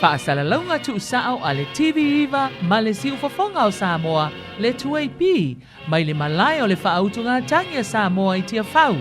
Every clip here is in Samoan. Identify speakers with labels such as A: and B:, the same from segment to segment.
A: Faasalalauga tuusao a le TV9 ma le Siufofoga o Samoa, le 2AP, mai le malae o le Faautugatagi a Samoa i Tiafau,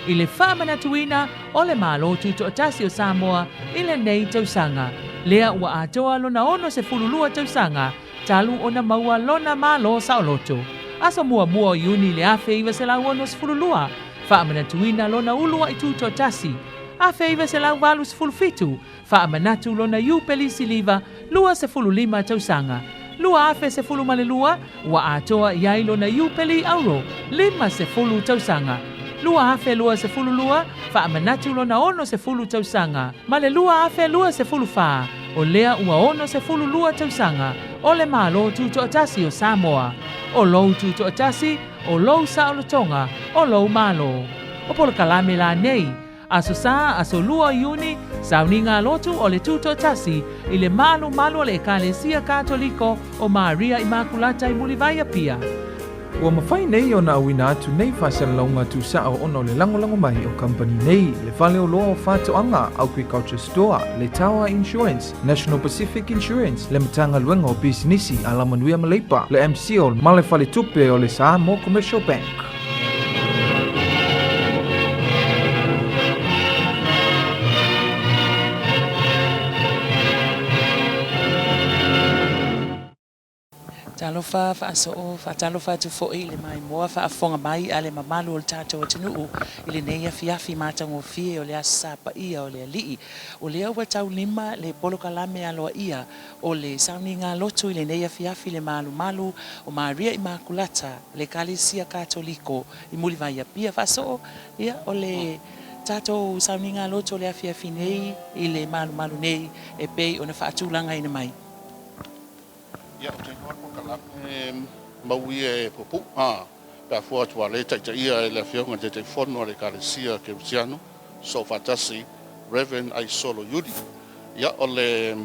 A: i le faamanatuina o le Malo Tutoatasi o Samoa i lenei tausaga, lea ua atoa lona 62 tausaga talu ona maua lona Malo saoloto. Aso muamua o Iuni i le 1962, faamanatuina lona uluai tutoatasi, 1987, Faamanatu lona Iupeli Siliva 25 tausaga, 2012 ua atoa i ai lona Iupeli Auro 50 tausaga, 2022 faamanatu lona 60 tausaga, ma le 2024 o lea ua 62 tausaga o le Malo Tutoatasi o Samoa. O lou Tutoatasi, o lou saolotoga, o lou Malo. O polokalame la nei, Aso Sa, aso 2 o Iuni, sauniga lotu o le Tutoatasi i le malumalu o le Ekalesia Katoliko o Maria Imakulata i Mulivai, Apia.
B: Ua mafai nei ona auina atu nei faasalalauga tuusao ona o le lagolago mai o kamupani nei, le Fale Oloa o Faatoaga, Agriculture Store, le Tower Insurance, National Pacific Insurance, le Matagaluega o Pisinisi, Alamanuia ma Leipa, le MCIL ma le Faletupe o le Samoa Commercial Bank.
A: Talofa faasoo, faatalofa atu foi i le maimoa faafofoga mai a le mamalu o le tatou atunuu i lenei afiafi matagofie o le Aso Sa Paia o le Alii. O lea ua taulima le polokalame aloaia o le sauniga lotu i lenei afiafi le malumalu o Maria Imakulata o le Ekalesia Katoliko i Mulivai Apia. Faasoo, ia, o le tatou sauniga lotu o le afiafi nei i le malumalu nei e pei ona faatulagaina mai.
C: Ia, ou te iloa le polokalame mau ia e puupuu, a, pe a fua atu a le taitaia e le Afioga i le Taitaifono a le Ekalesia Kerisiano Soofaatasi, Rev. Aisolo Iuli. Ia, o le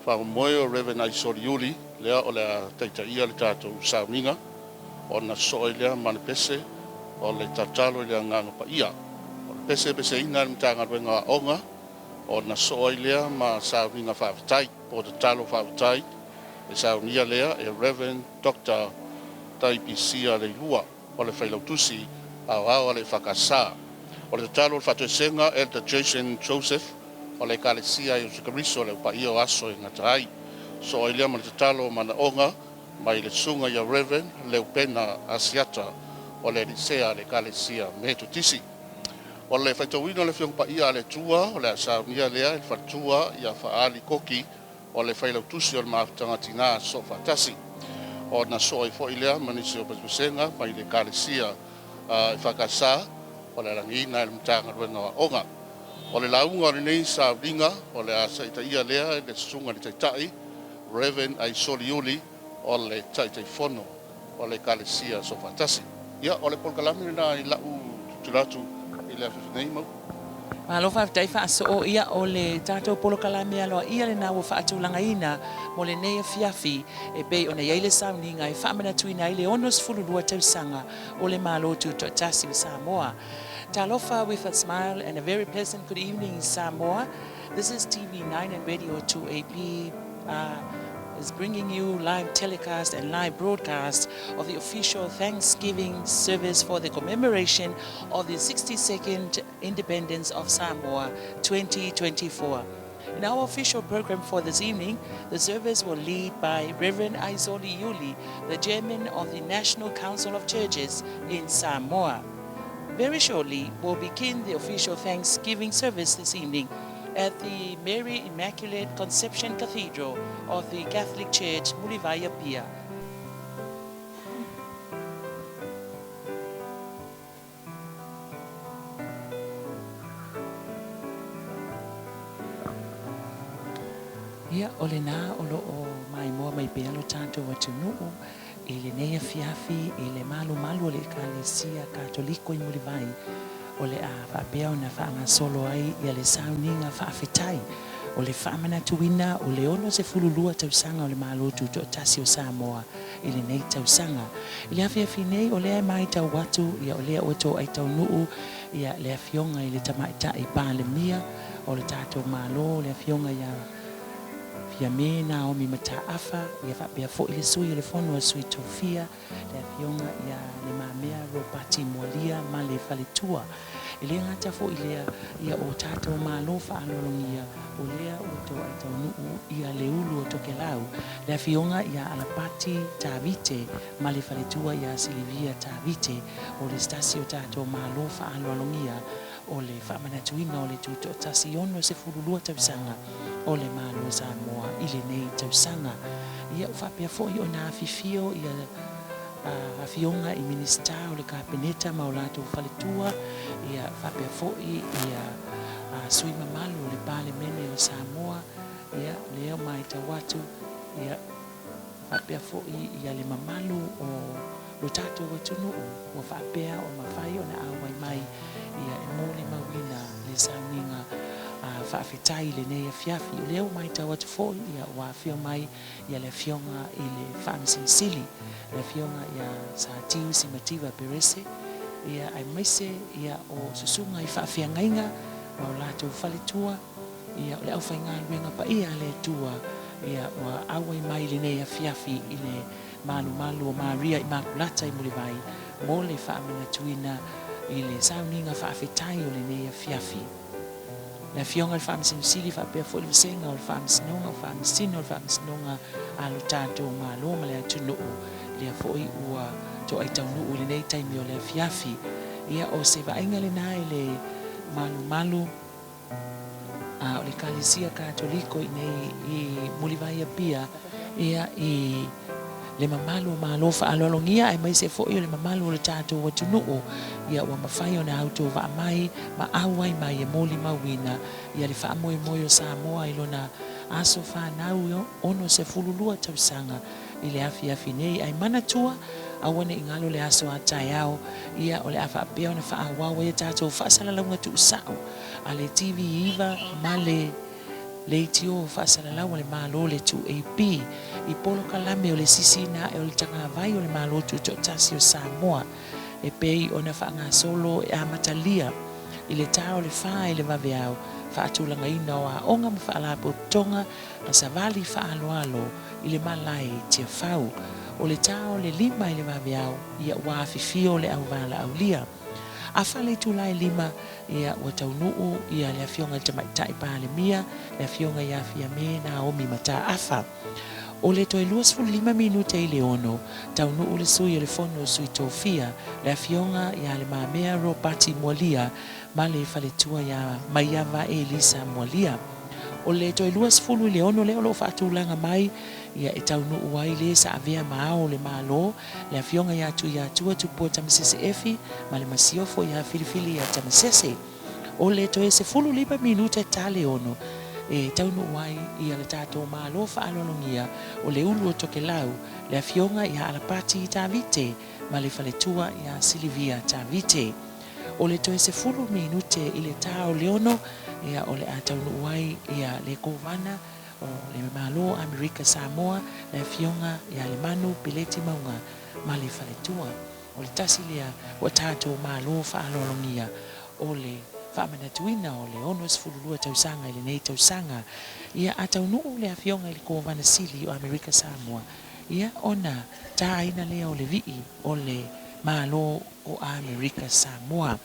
C: faamoemoe o Rev. Aisolo Iuli lea o le a taitaia le tatou sauniga ona sosoo ai lea ma le pese o le tatalo i le Agaga Paia. O le pese e peseina e le Matagaluega o Aoga ona sosoo ai lea ma sauniga faafetai po o tatalo faafetai e saunia lea e Rev. Doctor Taipisia Leilua o le Failautusi Aoao a le EFKS. O le tatalo o le faatoesega Elder Jason Joseph o le Ekalesia Iesu Keriso o le Aupaia o Aso e Gata Ai. Soo ai lea ma le tatalo o manaoga mai le Susuga ia Rev. Leupena Asiata o le Alisea a le Ekalesia Metotisi. O le faitauina o le Afioga Paia a le Atua o le a saunia lea e le faletua ia Faali Koki o le Failautusi o le Mafutaga Tina Soofaatasi. Ona soo ai foi lea ma nisi o pesepesega mai le Ekalesia EFKS o le alagiina e le Matagaluega o Aoga. O le lauga o lenei sauniga o le a saitaia lea e le Susuga i le Taitai, Rev. Aisoli Iuli o le Taitaifono o le Ekalesia Soofaatasi. Ia, o le polokalame lena i la'u tutula atu i le afiafi nei, Mau.
A: Malo faafetai faasoo ia o le tatou polokalame aloaia lena ua faatulagaina mo lenei afiafi e pei ona i ai le sauniga e faamanatuina ai le 62 tausaga o le Malo Tutoatasi o Samoa. Talofa with a smile and a very pleasant good evening Samoa. This is TV9 and Radio 2AP is bringing you live telecast and live broadcast of the official Thanksgiving service for the commemoration of the 62nd Independence of Samoa 2024. In our official program for this evening, the service will lead by Reverend Aisoli Yuli, the chairman of the National Council of Churches in Samoa. Very shortly, we'll begin the official Thanksgiving service this evening at the Mary Immaculate Conception Cathedral of the Catholic Church, Mulivai Apia. Ia, o lena o lo o maimoa mai pea lo tatou atunuu i lenei afiafi i le malumalu o le Ekalesia Katoliko i Mulivai, o le a faapea ona faagasolo ai ia le sauniga faafetai o le faamanatuina o le 62 tausaga o le Malo Tutoatasi o Samoa i lenei tausaga. I le afiafi nei, o lea e maitau atu, ia o lea ua toai taunuu ia le Afioga i le Tamaitai Palemia o le tatou Malo, le Afioga ia. Fiame Naomi Mataafa, ia faapea foi le Sui o le Fono a Sui Tofia, le Afioga ia Le Mamea Ropati Mualia ma le Faletua. E le gata foi i lea, ia o tatou Malo faaaloalogia, o lea ua toai taunuu ia le ulu o Tokelau, le Afioga ia Alapati Tavite ma le Faletua ia Silivia Tavite, o le se tasi o tatou Malo faaaloalogia o le faamanatuina o le tutoatasi 62 tausaga o le Malo o Samoa i lenei tausaga. Ia ua faapea foi ona afifio ia afioga i Minisita o le Kapeneta ma o latou faletua, ia faapea foi ia sui mamalu o le Palemene o Samoa, ia lea ua maitau atu, ia faapea foi ia le mamalu o lo tatou atunuu ua faapea o mafai ona auai mai ia e molimauina le sauniga faafetai i lenei afiafi. O lea ua maitau atu foi ia ua afio mai ia le Afioga i le Faamasino Sili, le Afioga ia Satiu Simativa Perese, ia aemaise ia o susuga i faafeagaiga ma o latou faletua, ia o le aufaigaluega paia a le Atua ia ua auai mai i lenei afiafi i le malumalu o Maria Imakulata i Mulivai mo le faamanatuina i le sauniga faafetai o lenei afiafi. Le Afioga i le Faamasino Sili faapea foi le Vasega o le Faamasinoga o Faamasino o le Faamasinoga a lo tatou Malo ma le atunuu, lea foi ua toai taunuu i lenei taimi o le afiafi. Ia o se vaaiga lena i le malumalu a o le Ekalesia Katoliko i nei i Mulivai Apia, ia i le mamalu o Malo faaaloalogia aemaise foi o le mamalu o le tatou atunuu, ia ua mafai ona autovaa mai ma auai mai e molimauina ia le faamoemoe o Samoa i lona aso fanau 62 tausaga i le afiafi nei. Ae manatua, aua ne i galo le aso a taeao, ia o le a faapea ona faaauau ai a tatou faasalalauga tuusao a le TV 9 ma le Leitio Faasalalau a le Malo le 2AP i polokalame o le sisiina ae o le tagavai o le Malo Tutoatasi o Samoa e pei ona faagasolo e amatalia i le ta o le fa i le vaveao faatulagaina o aoga ma faalapotopotoga ma savali faaaloalo i le malae i Tiafau. O le ta o le lima i le vaveao ia ua afifio le auvalaaulia. A fale itula e lima, ia ua taunuu ia le Afioga i le Tamaitai Palemia, le Afioga ia Fiame Naomi Mataafa. O le toe 25 minute i le ono, taunuu le Sui o le Fono o Sui Tofia, le Afioga ia Le Mamea Ropati Mualia ma le faletua ia Maiava Elisa Mualia. O le toe 20 i le ono lea o lo o faatulaga mai, ia e taunuu ai le sa avea ma ao o le Malo, le Afioga ia Tuiatua Tupua Tamasese Efi ma le Masiofo ia Filifili ia Tamasese. O le toe 15 minute ta le ono e taunuu ai ia le tatou Malo faaaloalogia o le ulu o Tokelau, le Afioga ia Alapati Tavite ma le faletua ia Silivia Tavite. O le toe 10 minute i le ta o le ono, ia o le a taunuu ai ia le Kovana o le Malo o Amerika Samoa, le Afioga ia Lemanu Peleti Mauga ma le faletua. O le tasi lea ua tatou Malo faaaloalogia o le faamanatuina o le 62 tausaga i lenei tausaga. Ia a taunuu le Afioga i le Kovana Sili o Amerika Samoa, ia ona tāina lea o le vii o le Malo o Amerika Samoa.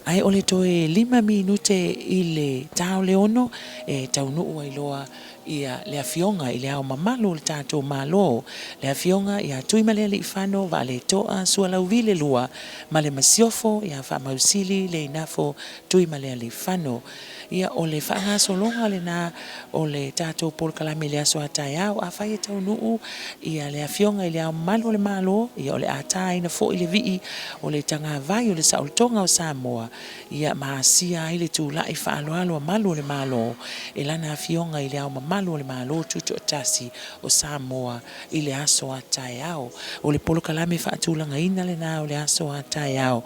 A: Ae o le toe lima minute i le ta o le ono e taunuu ai loa ia le Afioga i Le Ao Mamalu o le tatou Malo, le Afioga ia Tuimalealiifano Vaaleto'a Sualauvi le Lua ma le Masiofo ia Faamausili Leinafo Tuimalealiifano. Ia, o le faagasologa lena o le tatou polokalame i le aso a taeao. Afai e taunuu ia le Afioga i Le Ao Mamalu o le Malo, ia o le a taina foi le vii o le tagavai o le Saolotoga o Samoa, ia ma asia ai le tulai faaaloalo a Malu o le Malo e lana Afioga i Le Ao Mamalu o le Malo Tutoatasi o Samoa i le aso a taeao. O le polokalame faatulagaina lena o le aso a taeao.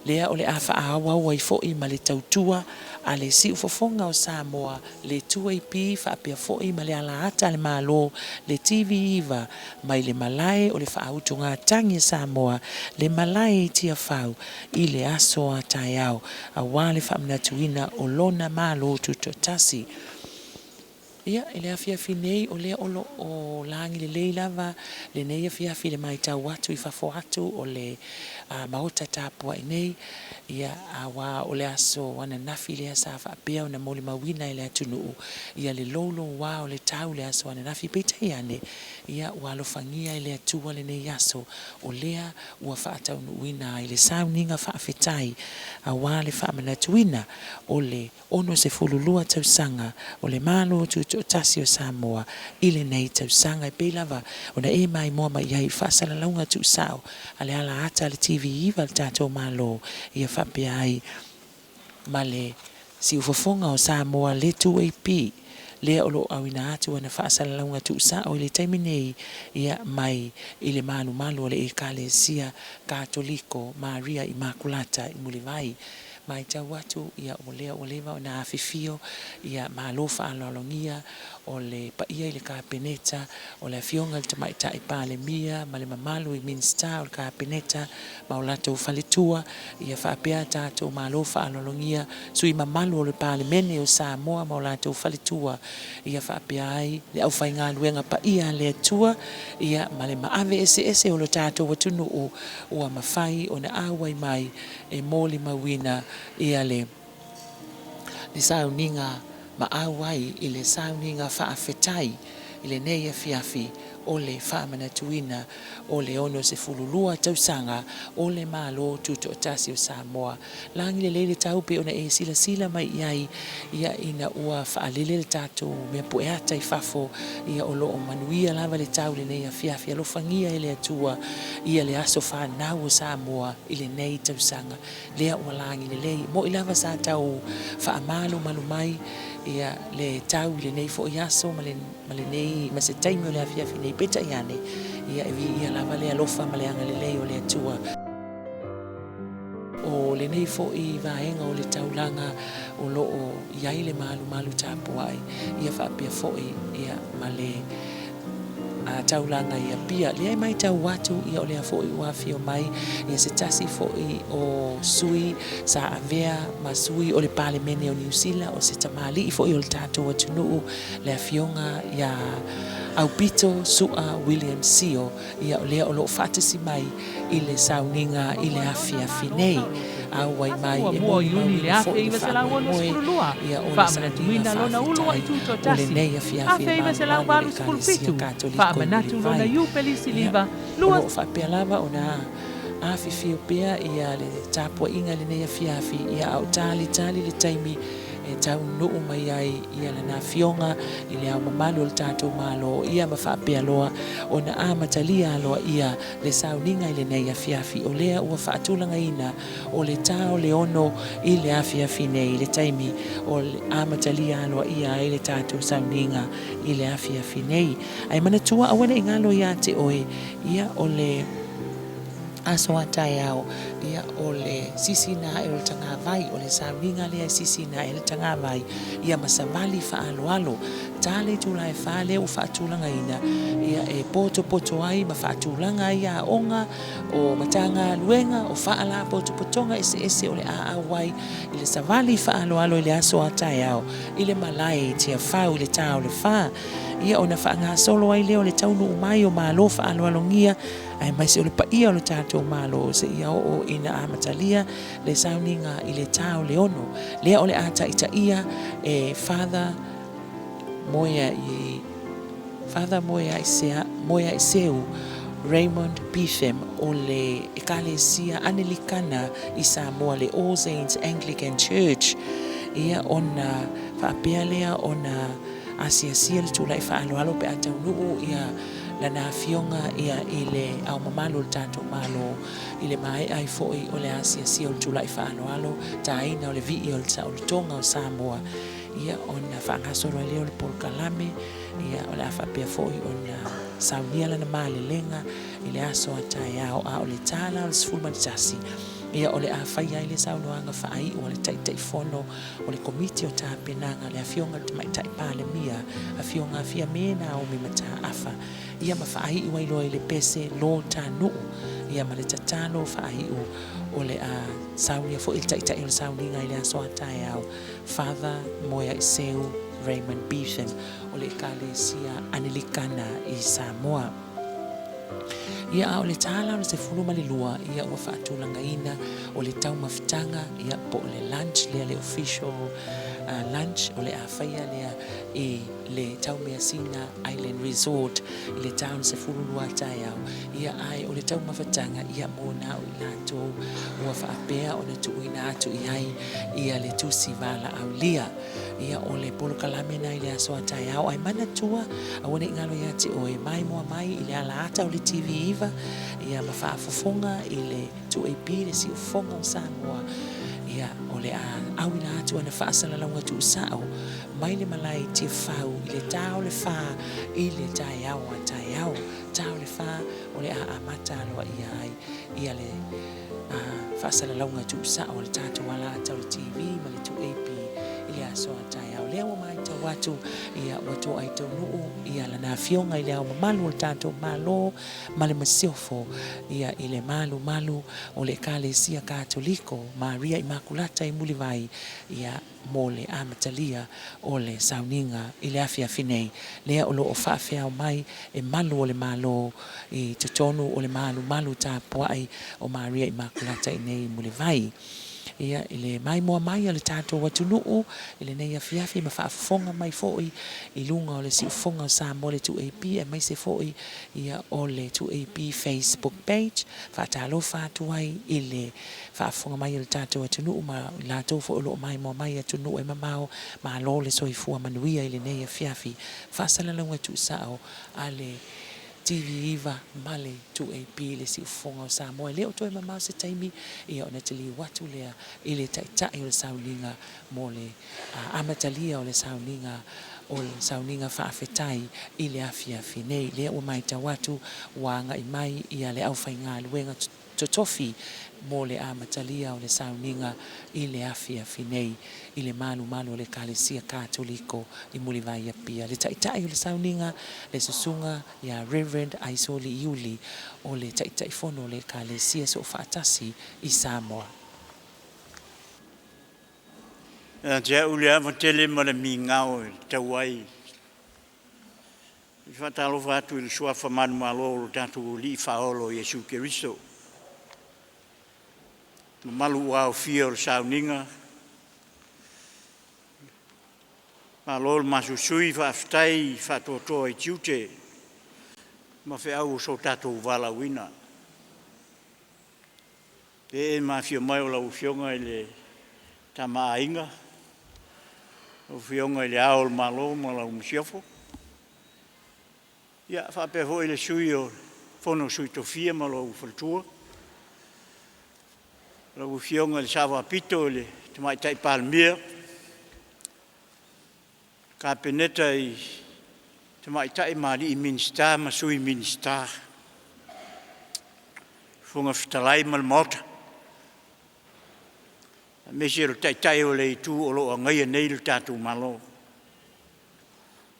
A: Lea o le a faaauau ai foi ma le tautua a le Siufofoga o Samoa, le 2AP faapea foi ma le alaata a le Malo, le TV9, mai le malae o le Faautugatagi a Samoa, le malae i Tiafau i le aso a taeao, aua le faamanatuina o lona Malo Tutoatasi. Ia, i le afiafi nei, o lea o lo o lagi lelei lava lenei afiafi i le matau atu i fafo atu o le maota tapuai nei, ia, aua o le aso ananafi lea sa faapea ona molimauina e le atunuu, ia le louloua o le tau i le aso ananafi. Peitai ane, ia, ua alofagia e le Atua lenei aso, o lea ua faataunuuina ai le sauniga faafetai aua le faamanatuina o le 62 tausaga o le Malo Tutoatasi o Samoa i lenei tausaga e pei lava ona e maimoa mai ai i faasalalauga tuusao a le ala ata a le TV 9 a le tatou Malo ia faapea ai ma le siufofoga o Samoa le 2AP lea o lo o auina atu ana faasalalauga tuusao i le taimi nei ia mai i le malumalu o le Ekalesia Katoliko Maria Imakulata i Mulivai. Matau atu, ia, o lea ua leva ona afifio, ia, malo faaaloalogia o le paia i le Kapeneta, o le Afioga i le Tamaitai Palemia ma le mamalu i Minisita o le Kapeneta ma o latou faletua, ia faapea a tatou malo faaaloalogia sui mamalu o le Palemene o Samoa ma o latou faletua, ia faapea ai le aufaigaluega paia a le Atua, ia, ma le maave eseese o lo tatou atunuu ua mafai ona auai mai e molimauina ia le sauniga ma auai i le sauniga faafetai i lenei afiafi o le faamanatuina o le 62 tausaga o le Malo Tutoatasi o Samoa. Lagi lelei le tau pei ona e silasila mai i ai ia ina ua faalele le tatou mea pueata i fafo ia o lo o manuia lava le tau i lenei afiafi. Alofagia e le Atua ia le aso fanau o Samoa i lenei tausaga lea ua lagi lelei. Mo'i lava sa tau faamalumalu mai ia le tau i lenei foi aso ma le ma lenei ma se taimi o le afiafi nei, peitai ane, ia e viia lava le alofa ma le agalelei o le Atua. O lenei foi vaega o le taulaga o lo o i ai le malumalu tapuai, ia faapea foi ia ma le taulaga i Apia. Lea e matau atu, ia o lea foi ua afio mai ia se tasi foi o sui sa avea ma sui o le Palemene o Niu Sila, o se tamalii foi o le tatou atunuu, le Afioga ia Aupito Su'a William Sio, ia o lea o lo o faatasi mai i le sauniga i le afiafi nei. Auai mai e molimauina foi le faamoemoe, ia o le sauniga faafetai o lenei afiafi e malumalu i le Ekalesia Katoliko i Mulivai. Ia, o lo o faapea lava ona afifio pea ia le tapuaiga i lenei afiafi, ia a o talitali le taimi e taunuu mai ai ia lana Afioga i le Ao Mamalu o le tatou Malo, ia ma faapea loa ona amatalia aloaia le sauniga i lenei afiafi, o lea ua faatulagaina o le ta o le 6 i le afiafi nei, i le taimi o le amatalia aloaia ai le tatou sauniga i le afiafi nei. Ae manatua aua ne i galo ia te oe, ia o le aso a taeao, ia o le sisina ae o le tagavai, o le sauniga lea e sisina ae ai le tagavai, ia ma savali faaaloalo. Ta le itula e fa lea ua faatulagaina, ia e potopoto ai ma faatulaga ai aoga o Matagaluega o Faalapotopotoga eseese o le a auai i le savali faaaloalo i le aso a taeao i le malae i Tiafau i le ta o le fa, ia ona faagasolo ai lea o le taunuu mai o Malo faaaloalogia aemaise o le paia o le tatou Malo seia oo ina amatalia le sauniga i le ta o le 6, lea o le a taitaia e Father Moea i Father Moeaiseu Raymond Beetham o le Ekalesia Anelikana i Samoa, le All Saints Anglican Church, ia ona faapea lea ona asiasia le tulai faaaloalo pe a taunuu ia lana afioga ia i le Ao Mamalu o le tatou Malo i le maea ai foi o le asiasia o le tulai faaaloalo taina o le vii o le saolotoga o Samoa ia ona faagasolo ai lea o le polokalame ia o le a faapea foi ona saunia lana malelega i le aso a taeao a o le tala o le 11. Ia, o le a faia ai le saunoaga faaiu a le Taitaifono o le Komiti o Tapenaga, le Afioga i le Tamaitai Palemia, Afioga Fiame Naomi Mataafa, ia ma faaiu ai loa i le pese lo ta nuu, ia ma le tatalo faaiu o le a saunia foi le Taitai o le Sauniga i le aso a taeao, Father Moeaiseu Raymond Beaton o le Ekalesia Anelikana i Samoa. Ia, a o le tala o le 12, ia ua faatulagaina o le taumafataga, ia, po o le lunch lea, le official lunch o le a faia lea i le Taumeasina Island Resort i le ta o le 12 taeao. Ia, ae o le taumafataga, ia, mo na o i latou ua faapea ona tuuina atu i ai ia le tusi valaaulia. Ia, o le polokalame na i le aso a taeao, ae manatua, aua ne i galo ia te oe, maimoa mai i le ala ata o le TV 9, ia ma faafofoga i le 2AP, le siufofoga o Samoa. Ia, o le a auina atu ana faasalalauga tuusao mai le malae i Tiafau i le ta o le fa i le taeao a taeao. Ta o le fa o le a amata aloaia ai ia le faasalalauga tuusao a le tatou ala ata o le TV ma le 2AP i le aso a taeao. Lea ua matau atu ia ua toai taunuu ia lana afioga i le Ao Mamalu o le tatou Malo ma le Masiofo ia i le malumalu o le Ekalesia Katoliko Maria Imakulata i Mulivai ia mo le amatalia o le sauniga i le afiafi nei, lea o lo o faafeao mai e malu o le Malo i totonu o le malumalu tapuai o Maria Imakulata i nei i Mulivai. Ia, i le maimoa mai a le tatou atunuu i lenei afiafi ma faafofoga mai foi i luga o le siufofoga o Samoa le 2AP aemaise foi ia o le 2AP Facebook page, faatalofa atu ai i le faafofoga mai a le tatou atunuu ma i latou foi o lo o maimoa mai i atunuu e mamao. Malo le soifua manuia i lenei afiafi. Faasalalauga tuusao a le TV 9 ma le 2AP le siufofoga o Samoa. E le o toe mamao se taimi ia ona taliu atu lea i le Taitai o le Sauniga mo le amatalia o le sauniga o le sauniga faafetai i le afiafi nei. Lea ua matau atu ua agai mai ia le aufaigaluega totofi mo le amatalia o le sauniga i le afiafi nei i le malumalu o le Ekalesia Katoliko i Mulivai Apia. Le Taitai o le sauniga, le Susuga ia Reverend Aisoli Iuli o le Taitaifono o le Ekalesia Soofaatasi i Samoa.
D: Ia te au le ava tele ma le migao e tau ai i faatalofa atu i le suafa manumalo o lo tatou Alii Faaola o Iesu Keriso. Mamalu ua aofia o le sauniga, malo le masusui, faafetai faatoatoa i tiute ma feau o so tatou valaauina. E e ma afio mai o lau Afioga i le Tama a Aiga, lau Afioga i le Ao o le Malo ma lau Masiofo, ia faapea foi le Sui o le Fono a Sui Tofia ma lou faletua, lau Afioga i le Sao Faapito i le Tamaitai Palemia, Kapeneta i Tamaitai ma Alii Minisita ma Sui Minisita, Fofoga Fetalai ma le Maota, aemaise o le Taitai o le Itu o lo o agaia nei le tatou Malo,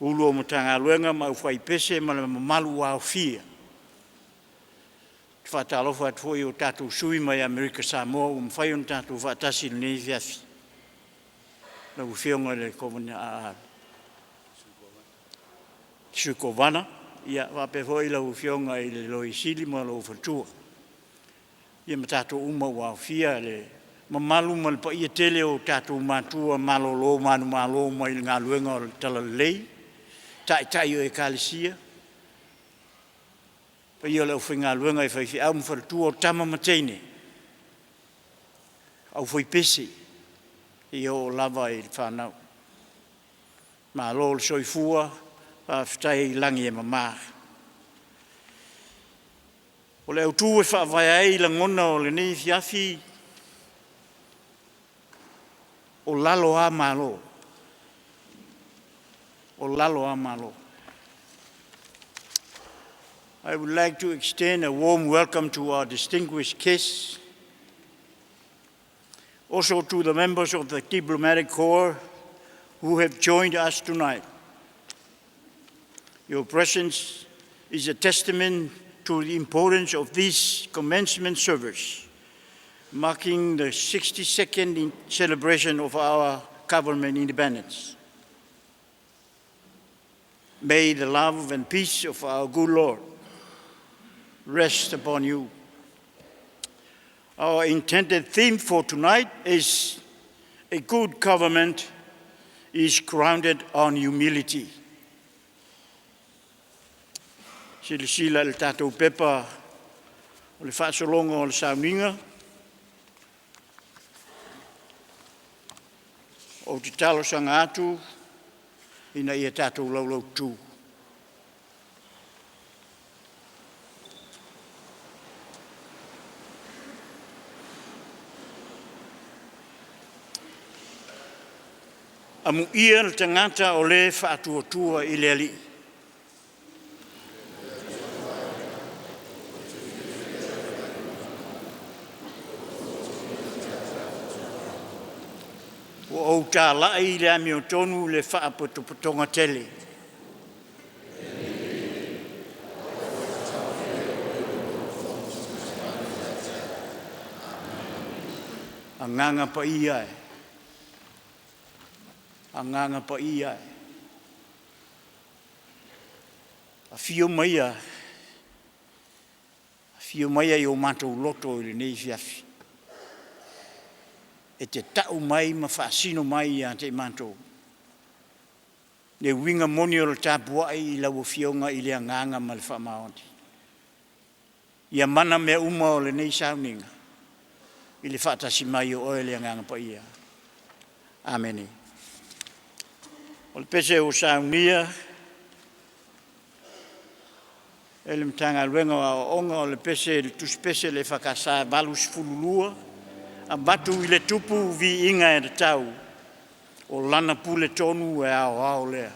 D: Ulu o Matagaluega ma aufaipese ma le mamalu ua aofia. Ou te faatalofa atu foi i o tatou sui mai Amerika Samoa ua mafai ona tatou faatasi i lenei afiafi. Lau Afioga i le Sui Kovana, ia faapea foi lau Afioga i le Loia Sili ma lou faletua, ia ma tatou uma ua aofia le mamalu ma le paia tele o tatou matua malolo manumalo mai le galuega o le Talalelei, taitai o Ekalesia, paia o le aufaigaluega i faifeau ma faletua o tama ma teine, aufaipese, ia oo lava i le fanau. Malo le soifua, faafetai i lagi e mama. O le autu e faavae ai lagona o lenei afiafi, o lalo a Malo, o lalo a Malo. I would like to extend a warm welcome to our distinguished guests. Also to the members of the diplomatic corps who have joined us tonight. Your presence is a testament to the importance of this commencement service, marking the 62nd celebration of our government independence. May the love and peace of our good Lord rest upon you. Our intended theme for tonight is a good government is grounded on humility. Silasila i le tatou pepa o le faasologa o le sauniga. Ou te talosaga atu ina ia tatou laulautu. Amuia le tagata o le faatuatua i le Alii. Ua ou talai i le amiotonu le faapotopotoga tele. Agaga Paia e, Agaga Paia e, afio maia, afio maia i o matou loto i lenei afiafi, e te tau mai ma faasino mai ia te i matou le uiga moni o le tapuai i lau Afioga i le agaga ma le faamaoni. Ia mana mea uma o lenei sauniga i le faatasi mai o oe le Agaga Paia. Amene. O le pese ua saunia e le Matagaluega o Aoaoga o le pese le tusipese le EFKS 82 avatu i le tupu viiga e tatau o lana pule tonu e aoao lea.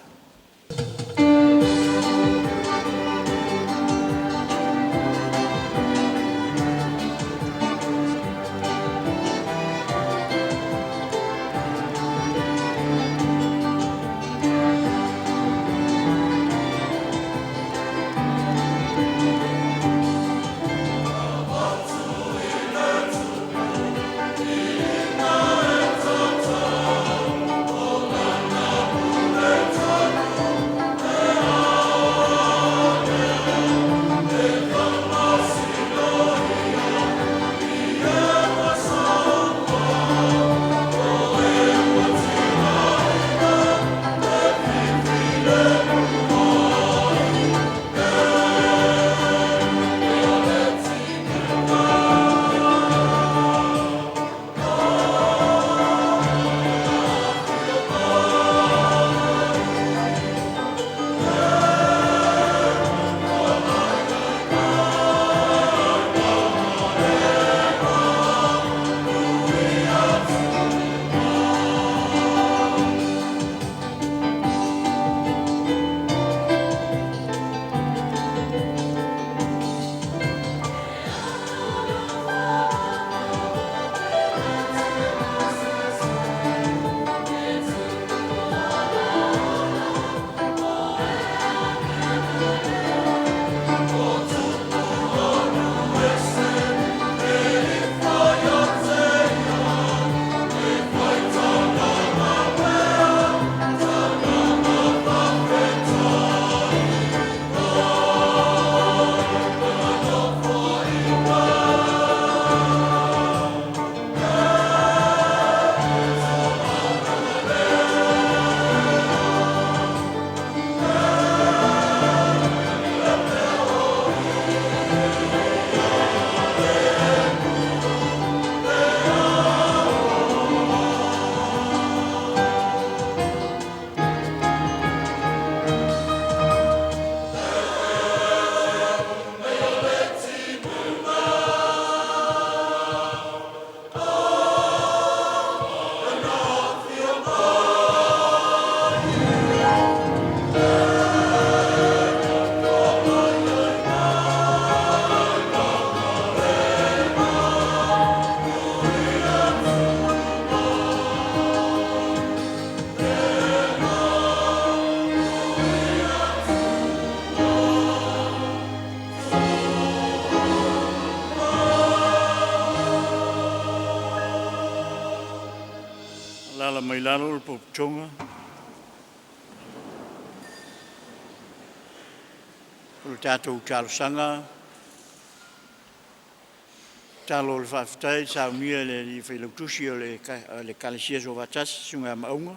D: mai lalo le potoga. O le tatou talosaga, tatalo o le faafetai saunia e le Alii Failautusi o le Ekalesia Soofaatasi, Susuga ia Maauga,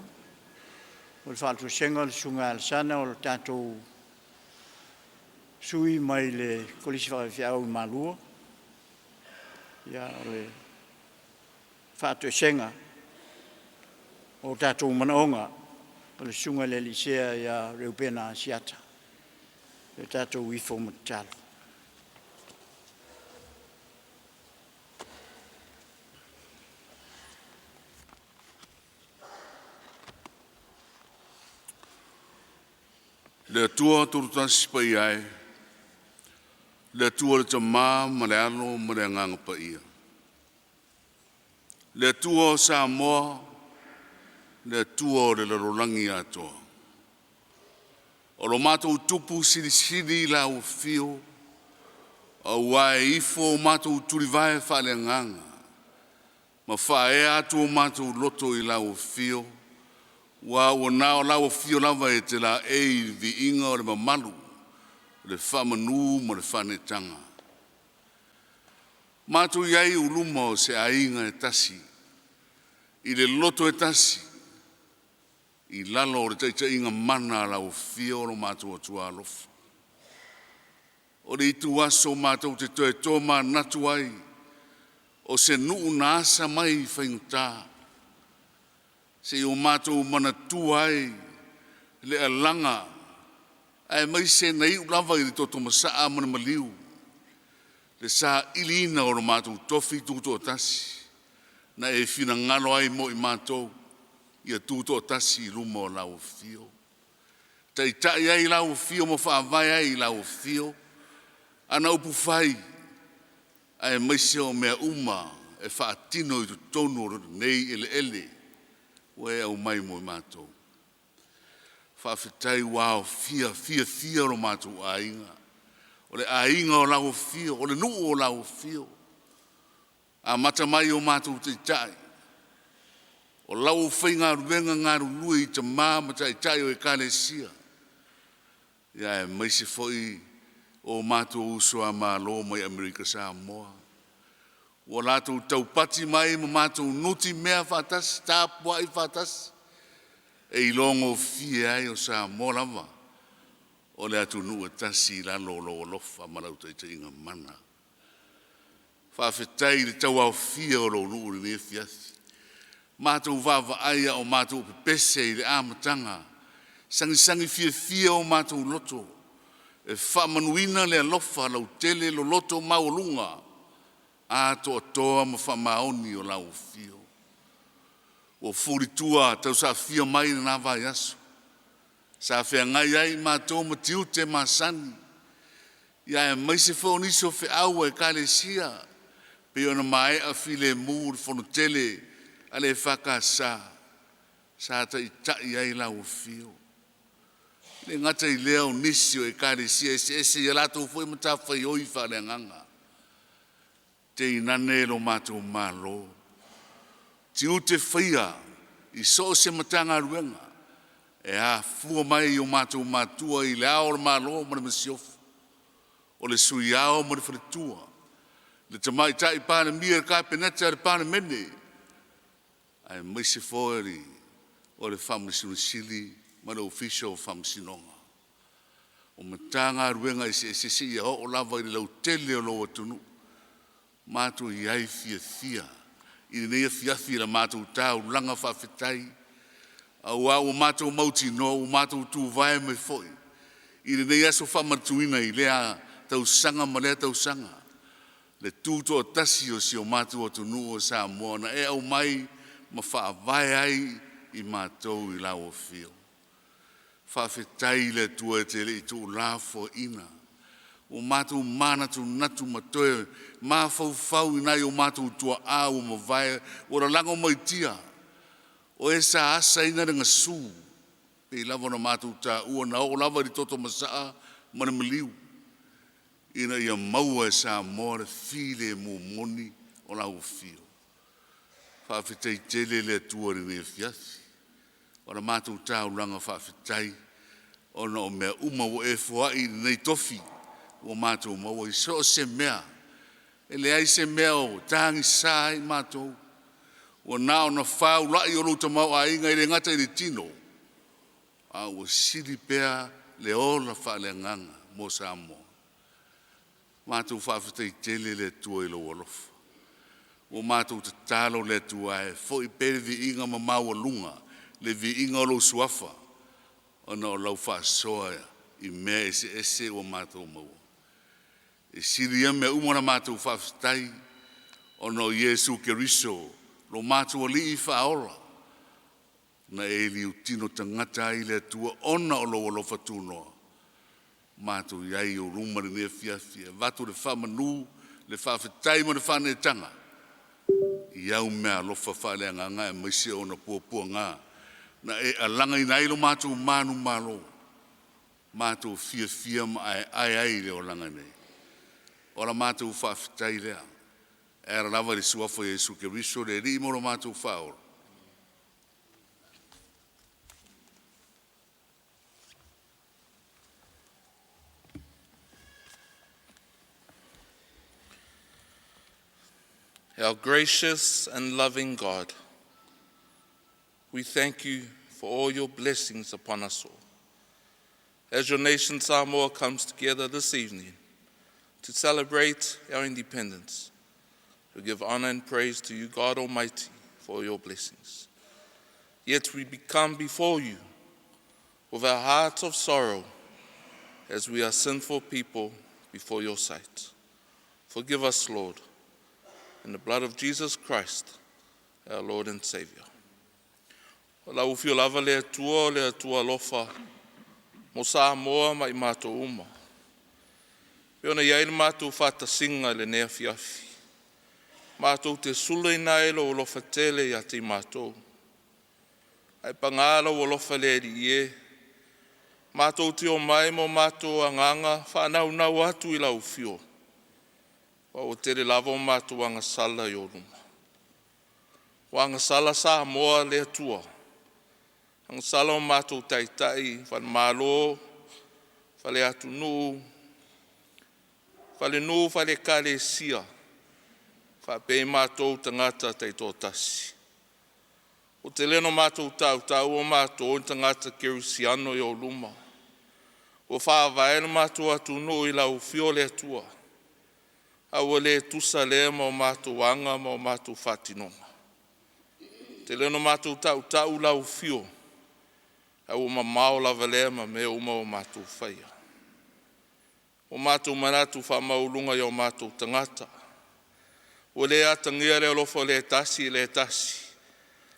D: o le faatoesega o le Susuga ia Alesana o le tatou sui mai le Kolisi Faifeau i Malua, ia o le faatoesega o tatou manaoga o le Susuga i le Alii Sea ia Reupena Asiata. Ia tatou ifo ma tatalo.
C: Le Atua Tulutasi Paia e, le Atua le Tamā ma le Alo ma le Agaga Paia. Le Atua o Samoa, le Atua o le lalolagi atoa. O lo matou tupu silisili i lau afio, auā e ifo o matou tulivae faaleagaga ma faaea atu o matou loto i lau afio, ua ua na o lau afio lava e te laei i le viiga o le mamalu, le faamanu ma le faaneetaga. Matou i ai i luma o se aiga e tasi, i le loto e tasi, i lalo o le taitaiga mana a lau afio o lo matou Atua alofa. O le ituaso matou te toe tomanatu ai, o se nuu na asa mai i faigata, seia o matou manatua ai le alaga aemaise na iu lava i le toto masaa ma le maliu, le sailiina o lo matou tofi tutoatasi, na e finagalo ai mo i matou, ia tutoatasi i luma o lau afio. Taitai ai lau afio ma faavae ai i lau afio ana upufai, aemaise o mea uma e faatino i totonu o lenei eleele ua e aumai mo i matou. Faafetai ua aofia fiafia lo matou aiga, o le aiga o lau afio, o le nuu o lau afio. Amata mai i o matou taitai, o lau aufaigaluega galulue i tama ma taitai o Ekalesia, ia aemaise foi o matou uso a Malo mai Amerika Samoa, ua latou taupati mai ma matou nutimea faatasi, tapuai faatasi, e iloagofie ai o Samoa lava, o le atunuu e tasi i lalo o lou alofa ma lau taitaiga mana. Faafetai i le tauaofia o lou nuu i lenei afiafi. Matou vaavaai a o matou pepese i le amataga, sagisagi fiafia o matou loto e faamanuina le alofa lautele loloto maualuga atoatoa ma faamaoni o lau afio. Ua fulitua tausaafia mai lena vaiaso, sa feagai ai matou ma tiute masani, ia aemaise foi o nisi o feau a Ekalesia, pei ona maea filemu le fonotele a le EFKS, sa taitai ai lau afio. E le gata i lea o nisi o Ekalesia eseese i a latou foi matafaioi faaleagaga, teinane lo matou Malo, tiute faia i so o se Matagaluega e afua mai i o matou matua i Le Ao o le Malo ma le Masiofo, o le Sui Ao ma le Faletua, le Tamaitai Palemia, le Kapeneta, le Palemene, aemaise foi o le Faamasino Sili ma le Ofisa o Faamasinoga. O Matagaluega eseese seia oo lava i le lautele o lou atunuu, matou i ai fiafia i lenei afiafi i la matou taulaga faafetai, auā ua matou mautinoa ua matou tuvae mai foi i lenei aso faamanatuina i lea tausaga ma lea tausaga le tutoatasi o si o matou atunuu o Samoa na e aumai ma faavae ai i matou i lau afio. Faafetai i le Atua e te le i tuulafoaiina ua matou manatunatu ma toe mafaufau i nai o matou tuaa ua mavae ua lalago mai tia, o e sa asaina le gasu pei lava ona matou taua na oo lava i le toto masaa ma le maliu ina ia maua e Samoa le filemu moni o lau afio. Faafetai tele le Atua i lenei afiafi.
E: O la matou taulaga faafetai ona o mea uma ua e foai i lenei tofi ua matou maua i so o se mea. E leai se mea o tagisa ai matou, ua na ona faula'i o lou tamaoaiga e le gata i le tino, a ua sili pea le ola faaleagaga mo Samoa. Matou faafetai tele le Atua i lou alofa. Ua matou tatalo le Atua e foi pea le viiga ma maualuga le viiga o lou suafa ona o lau faasoa i mea eseese ua matou maua. E sili ia mea uma la matou faafetai ona o Iesu Keriso lo matou Alii Faaola, na e liutino tagata ai le Atua ona o lou alofa tunoa. Matou i ai i ou luma i lenei afiafi e avatu le faamanu, le faafetai ma le faaneetaga i au meaalofa faaleagaga aemaise ona puapuaga na e alagaina ai lo matou manumalo, matou fiafia ma aeae ai i le olaga nei. O la matou faafetai lea e ala lava i le suafa o Iesu Keriso le Alii ma lo matou Faaola.
F: Our gracious and loving God, we thank you for all your blessings upon us all. As your nation Samoa comes together this evening to celebrate our independence, we give honor and praise to you, God Almighty, for your blessings. Yet we become before you with our hearts of sorrow as we are sinful people before your sight. Forgive us, Lord, in the blood of Jesus Christ, our Lord and Savior. O lau afio lava le Atua o le Atua alofa mo Samoa ma i matou uma. E ona i ai le matou faatasiga i lenei afiafi. Matou te sulaina ai lou alofa tele ia te i matou. Ae paga lou alofa le Alii e, matou te omai ma o matou agaga faanaunau atu i lau afio, aua ua tele lava o matou agasala i ou luma. Ua agasala Samoa le Atua, agasala o matou taitai, falemalo, faleatunuu, falenuu, faale-Ekalesia, faapea i matou tagata taitoatasi. Ua tele ina matou tautau o matou o ni tagata kerisiano i ou luma. Ua faavae lo matou atunuu i lau afio le Atua, a ua le tusa lea ma o matou aga ma o matou faatinoga. Ua tele ina matou tautau i lau afio, ae ua mamao lava lea ma mea uma ua matou faia. Ua matou manatu faamaualuga i o matou tagata, ua le atagia le alofa o le tasi i le tasi,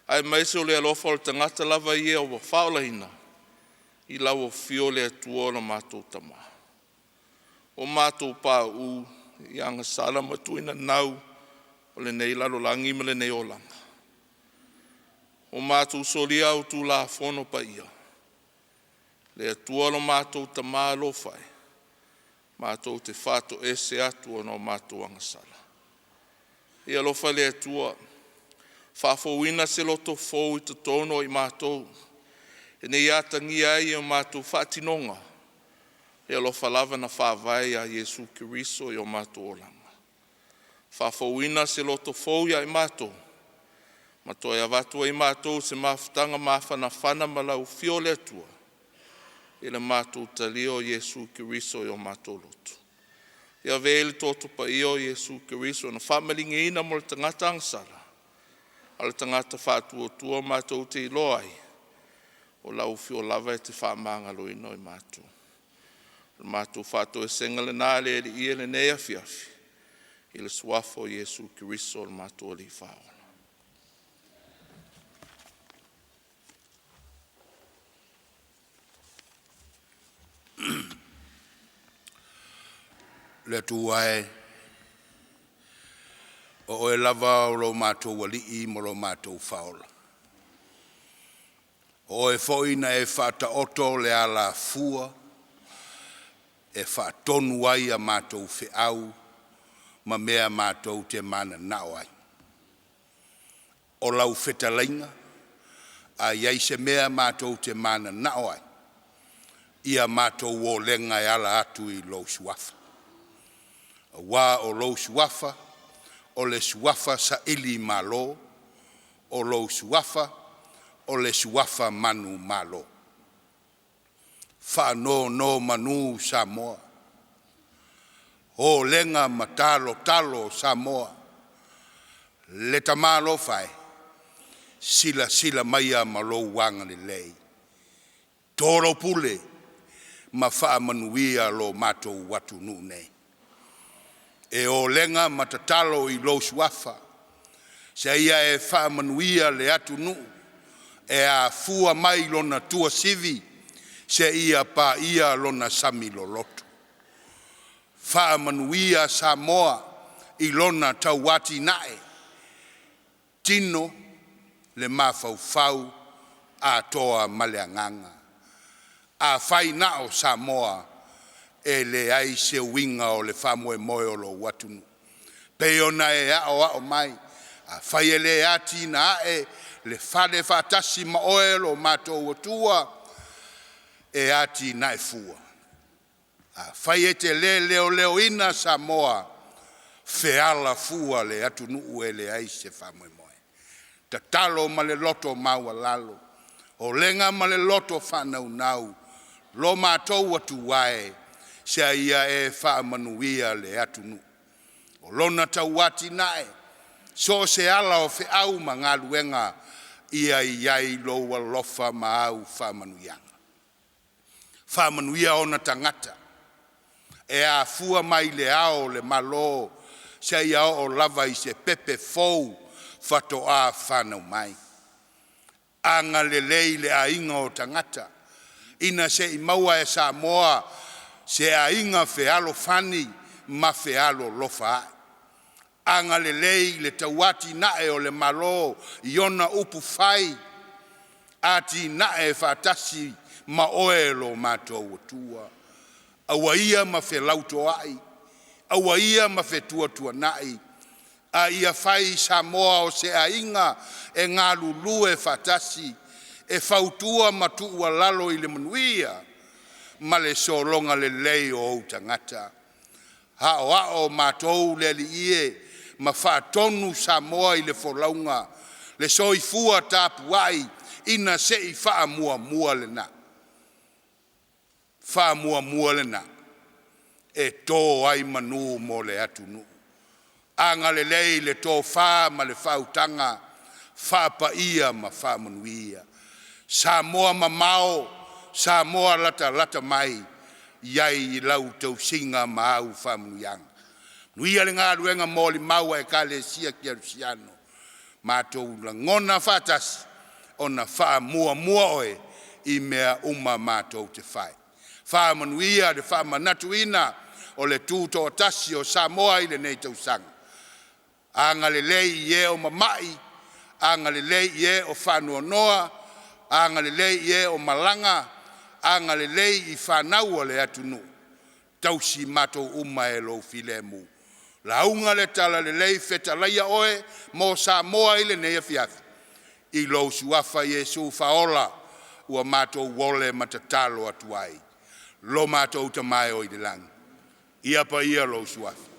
F: aemaise o le alofa o le tagata lava ia ua faaolaina i lau afio le Atua lo matou Tama. Ua matou pauu i agasala ma tuinanau o lenei lalolagi ma lenei olaga. Ua matou solia au Tulafono Paia, le Atua lo matou Tama alofa e, matou te faatoese atu ona o matou agasala. Ia alofa le Atua faafouina se loto fou i totonu o i matou, ina ia atagia ai i o matou faatinoga le alofa lava na faavae ia Iesu Keriso i o matou olaga. Faafouina se loto fou ia i matou, ma toe avatu ai matou i se mafutaga mafanafana ma lau afio le Atua, i le matou talia o Iesu Keriso i o matou loto. Ia avea ia le toto paia o Iesu Keriso na faamaligeina mo le tagata agasala, a o le tagata faatuatua matou te iloa ai, o lau afio lava e te faamagaloina i matou. O le matou faatoesega lena le Alii i lenei afiafi, i le suafa o Iesu Keriso o le matou Alii Faaola.
G: Le Atua e, o Oe lava o lo matou Alii ma lo matou Faaola. O Oe foi na e faataoto le alafua e faatonu ai a matou feau ma mea matou te mananao ai. O lau fetalaiga A i ai se mea matou te mananao ai, ia matou olega e ala atu i lou suafa. Aua o lou suafa, o le suafa saili malo, o lou suafa, o le suafa manumalo. Faanonomanu Samoa, olega ma talotalo Samoa, le tamalofa e, silasila maia ma lou agalelei, toloupule ma faamanuia lo matou atunuu nei. E olega ma tatalo i lou suafa, seia e faamanuia le atunuu e afua mai lona tuasivi seia paia lona sami loloto. Faamanuia Samoa i lona tauatinae, tino, le mafaufau, atoa ma le agaga. Afai na o Samoa, e leai se uiga o le faamoemoe o lou atunuu. Pei ona e aoao mai, afai e le atinae le fale faatasi ma oe lo matou Atua, e atinae fua. Afai e te le leoleoina Samoa, feala fua le atunuu e leai se faamoemoe. Tatalo ma le loto maualalo, olega ma le loto faanaunau, lo matou Atua e, seia e faamanuia le atunuu. O lona tauatinae, so o se ala o feau ma galuega, ia i ai lou alofa ma au faamanuiaga. Faamanuia ona tagata e afua mai i le ao o le Malo seia oo lava i se pepe fou faatoa fanau mai. Agalelei le aiga o tagata ina se i maua e Samoa se aiga fealofani ma fealolofa ai. Agalelei i le tauatinae o le Malo i ona upufai, atinae faatasi ma oe lo matou Atua. Aua ia ma felautoai, aua ia ma fetuatuanai, a ia fai Samoa o se aiga e galulue faatasi, e fautua ma tuualalo i le manuia ma le sologa lelei o ou tagata. Aoao matou le Alii e ma faatonu Samoa i le folauga, le soifua tapuai ina se i faamuamua lena, faamuamua lena e to ai manu mo le atunuu. Agalelei le tofa ma le faautaga, faapaia ma faamanuia. Samoa mamao, Samoa latalata mai, i ai i lau tausiga ma au faamanuiaga. Manuia le galuega molimau a Ekalesia Kerisiano, matou lagona faatasi ona faamuamua oe i mea uma matou te fai. Faamanuia le faamanatuina o le tutoatasi o Samoa i lenei tausaga. Agalelei i e o mamai, agalelei i e o faanoanoa, agalelei i e o malaga, agalelei i fanau a le atunuu, tausi matou uma e lou filemu. Lauga le talalelei, fetalaia oe mo Samoa i lenei afiafi, i lou suafa Iesu faaola ua matou ole ma tatalo atu ai. Lo matou Tama e oi le lagi, ia paia lou suafa,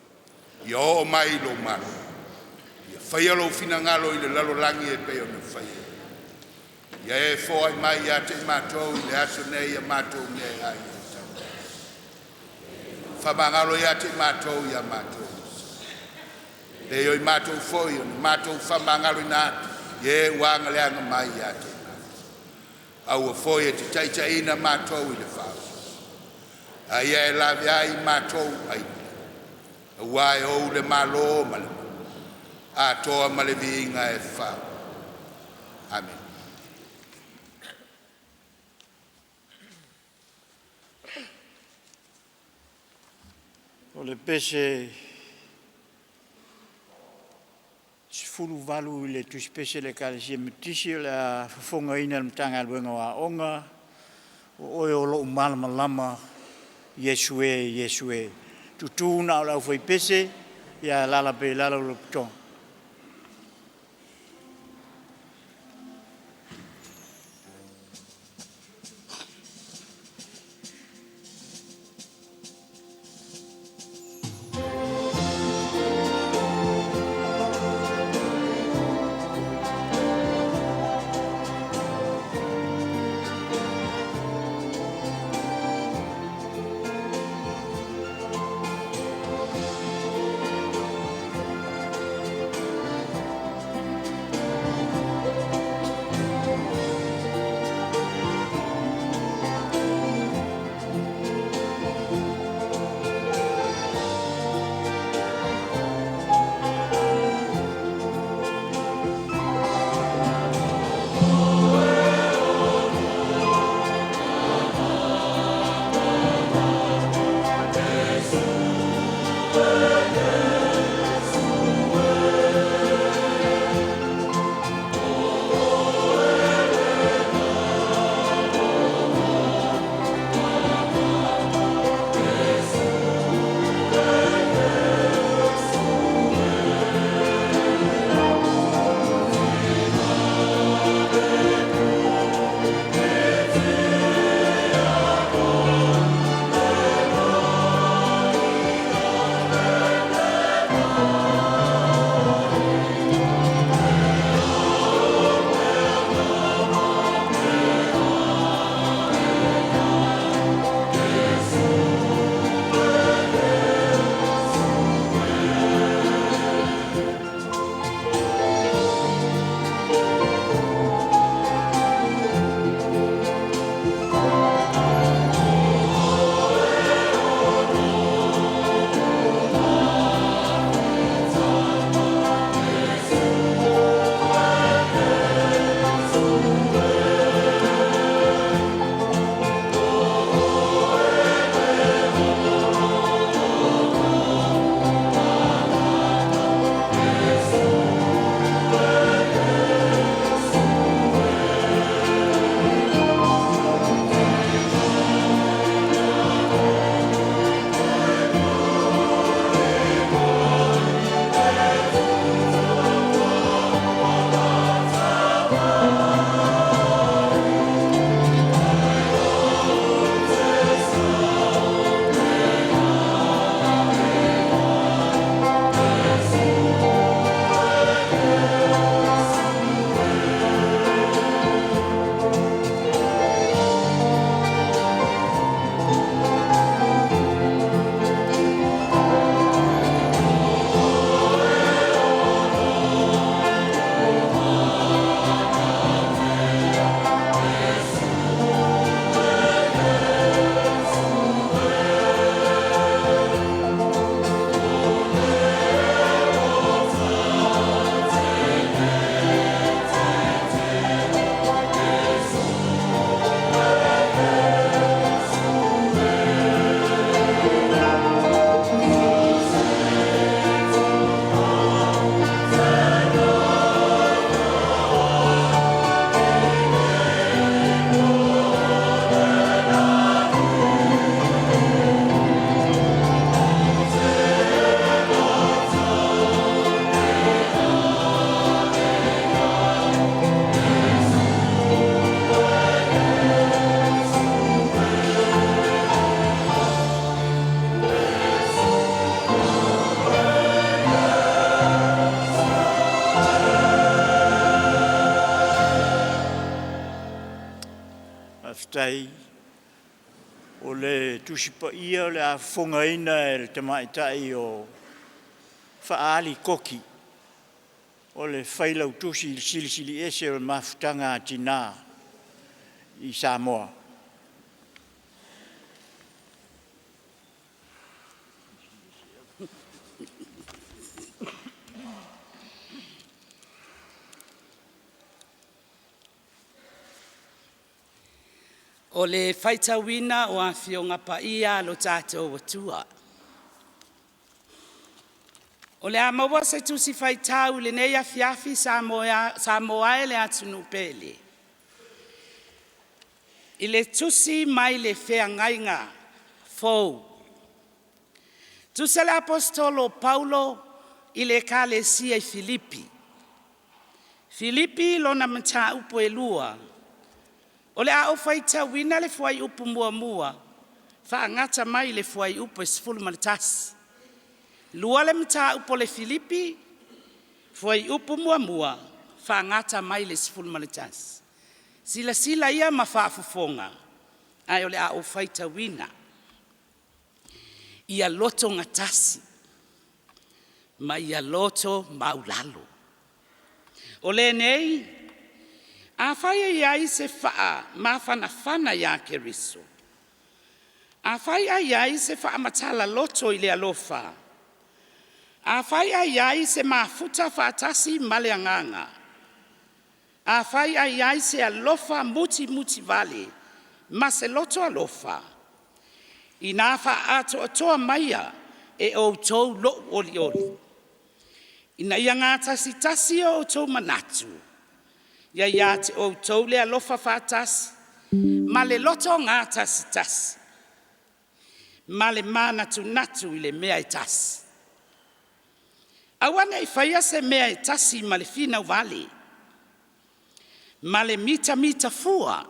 G: ia oo mai lou malo, ia faia lou finagalo i le lalolagi e pei ona faia. Ia e foai mai ia te i matou i le aso nei a matou mea e ai. Faamagalo ia te i matou ia matou. E pei o matou foi ona matou faamagaloina atu, i e ua agaleaga mai ia te i matou. Aua foi e te taitaiina matou i le faaoso, a ia e lave ai i matou ai, aua e ou le malo ma le atoa ma le viiga e fau. Amen.
D: O le pese 18 i le tusipese a le Ekalesia Metotisi o le a fofogaina e le Matagaluega o Aoga, o oe o lou malamalama Iesu e, Iesu e. Tutu na o le aufaipese, ia alaala pea i lalo lou pitoga. Faafetai. O le Tusi Paia o le a fofogaina e le tamaitai o Faaali Koki, o le Failautusi i le Silisiliese o le Mafutaga a Tinā i Samoa.
H: O le faitauina o Afioga Paia a lo tatou Atua. O le a maua se tusi faitau i lenei afiafi Samoa e le atunuu pele. I le tusi mai le feagaiga fou. Tusa le Aposetolo o Paulo i le Ekalesia i Filipi. Filipi lona mataupu e 2. O le a ou faitauina le fuaiupu muamua, faagata mai le fuaiupu e 11. 2 le mataupu o le Filipi, fuaiupu muamua, faagata mai le 11. Silasila ia ma faafofoga, ae o le a ou faitauina. Ia loto gatasi ma ia loto maulalo. O lenei, afai e i ai se faamafanafana ia Keriso, afai ae i ai se faamatala loto i le alofa, afai ae i ai se mafuta faatasi ma le agaga, afai ae i ai se alofa mutimutivale ma se loto alofa, ina faaatoatoa maia e outou lou olioli, ina ia gatasitasi o outou manatu, ia ia te outou le alofa faatasi, ma le loto gatasitasi, ma le manatunatu i le mea e tasi. Aua ne i faia se mea e tasi ma le finau vale, ma le mitamita fua,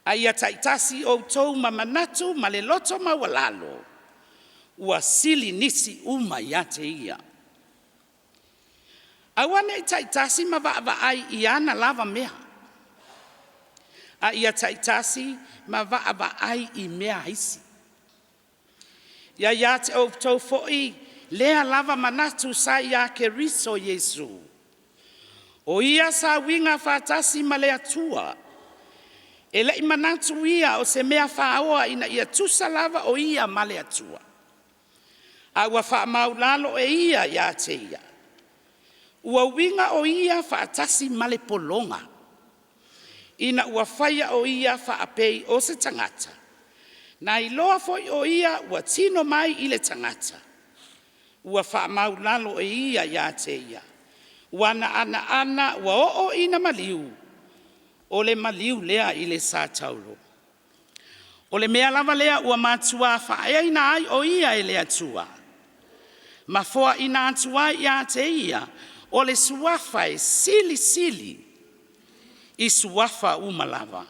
H: a ia taitasi outou ma manatu ma le loto maualalo, ua sili nisi uma ia te ia. Aua ne i taitasi ma vaavaai i ana lava mea, a ia taitasi ma vaavaai i mea a isi. Ia ia te outou foi lea lava manatu sa ia Keriso Iesu. O ia sa uiga faatasi ma le Atua, e le'i manatu ia o se mea faoa ina ia tusa lava o ia ma le Atua. A ua faamaulalo e ia ia te ia. Ua uiga o ia faatasi ma le pologa, ina ua faia o ia faapei o se tagata. Na iloa foi o ia ua tino mai i le tagata, ua faamaulalo e ia ia te ia. Ua na ana ua oo ina maliu, o le maliu lea i le satauro. O le mea lava lea ua matua faaeaina ai o ia e le Atua, ma foaina atu ai ia te ia, o le suafa e silisili i suafa uma lava.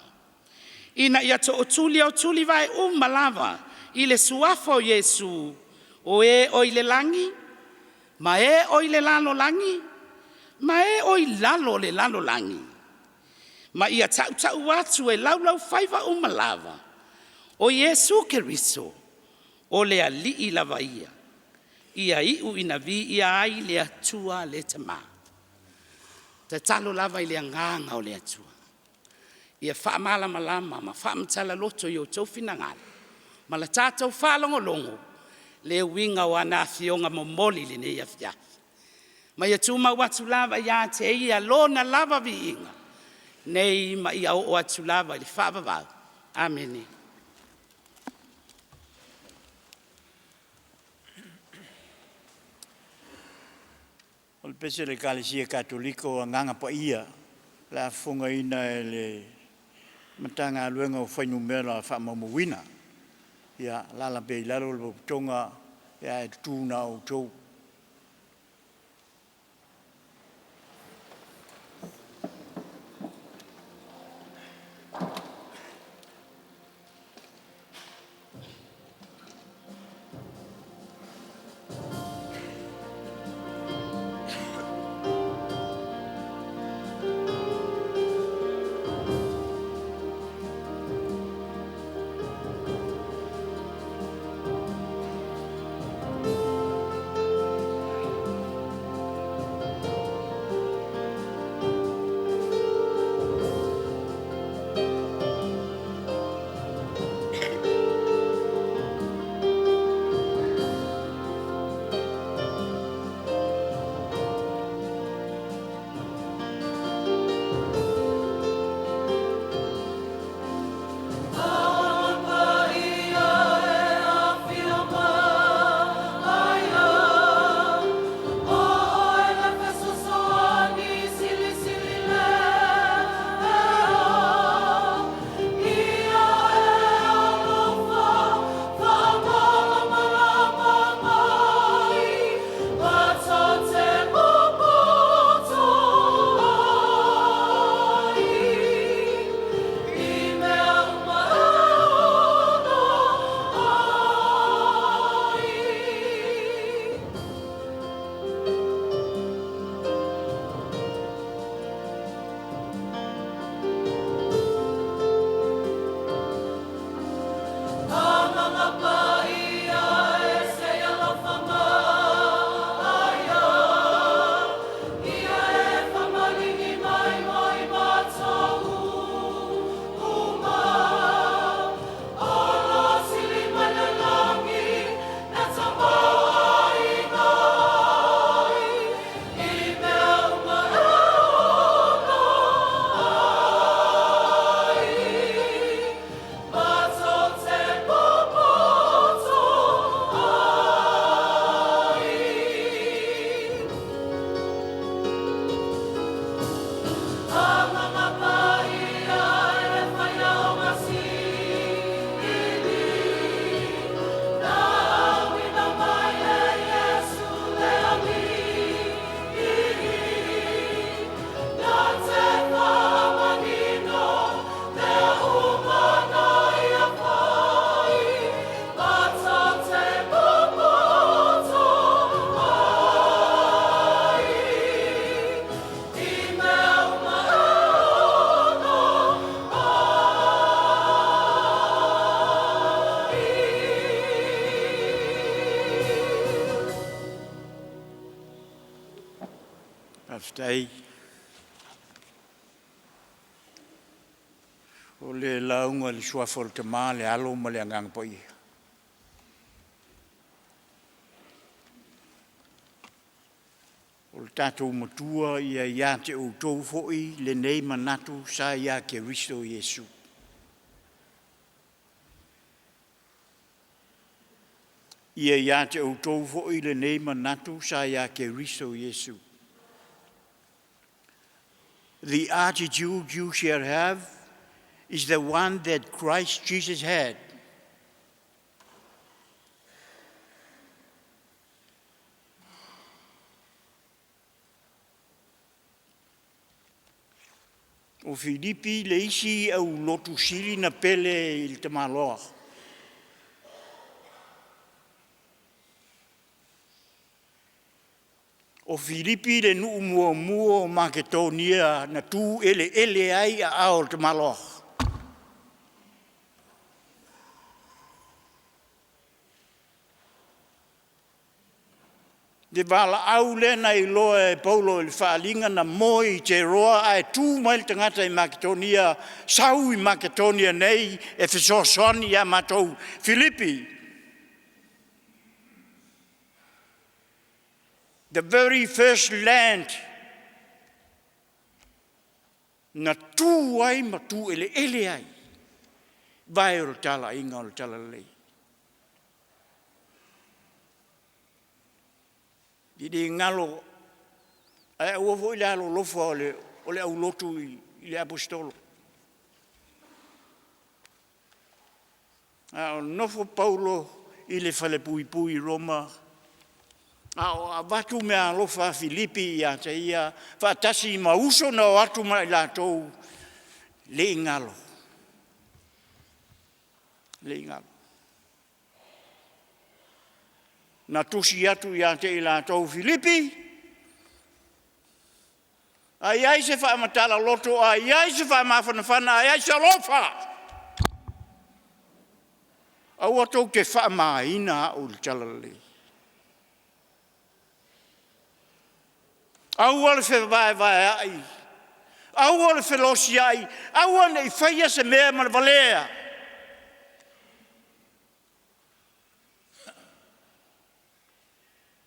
H: Ina ia tootuli o tuli vai uma lava i le suafa o Iesu, o e o i le lagi, ma e o i le lalolagi, ma e o i lalo o le lalolagi. Ma ia tautau atu e laulaufaiva uma lava, o Iesu Keriso, o le alii lava ia. Ia iu ina viia ai le Atua le Tama. Tatalo lava i le agaga o le Atua. Ia faamalamalama ma faamatala loto i o outou finagalo, ma la tatou faalogologo, le uiga o ana afioga momoli i lenei afiafi. Ma ia tumau atu lava ia te ia lona lava viiga, nei ma ia oo atu lava i le faavavau. Amene.
D: O le pese le Ekalesia Katoliko o Agaga Paia o le a fofogaina e le Matagaluega o Fuainumera Faamaumauina. Ia alaala pea i lalo le potopotoga pe a e tutu na o outou. Faafetai. O le lauga i le Suafa o le Tama, le Alo ma le Agaga Paia. O le tatou Matua ia ia te outou foi lenei manatu sa ia Keriso Iesu. Ia ia te outou foi lenei manatu sa ia Keriso Iesu. The attitude you shall have is the one that Christ Jesus had. O Filipi le isi aulotu sili na pele i le tamaloa. O Filipi le nuu muamua o Maketonia na tu eleele ai aao o le tamaloa. Le valaau lea na iloa e Paulo i le faaaliga na moe i Teroa ae tu mai le tagata i Maketonia, sau i Maketonia nei e fesoasoani ia matou Filipi. The very first land na tu ai ma tu eleele ai vae o le talaiga o le talalelei. I le galo ae aua foi le alolofa o le, o le aulotu i, i le aposetolo. A o nofo Paulo i le falepuipui i Roma, a o avatu meaalofa a Filipi ia te ia, faatasi ma uso na o atu ma i latou, le i galo. Le i galo. Na tusi atu ia te i latou Filipi, a i ai se faamatala loto, a i ai se faamafanafana, a i ai se alofa, aua tou te faamaina au i le talalelei. Aua le fevaevaeai, aua le felosiai, aua ne i faia se mea ma le valea.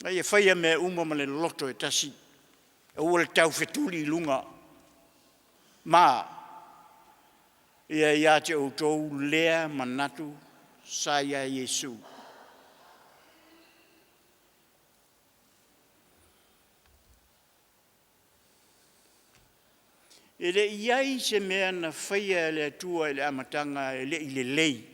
D: A ia faia mea uma ma le loto e tasi, aua le taufetuli i luga. Ma ia ia te outou lea manatu sa ia Iesu. E le i ai se mea na faia e le Atua i le amataga e le i lelei.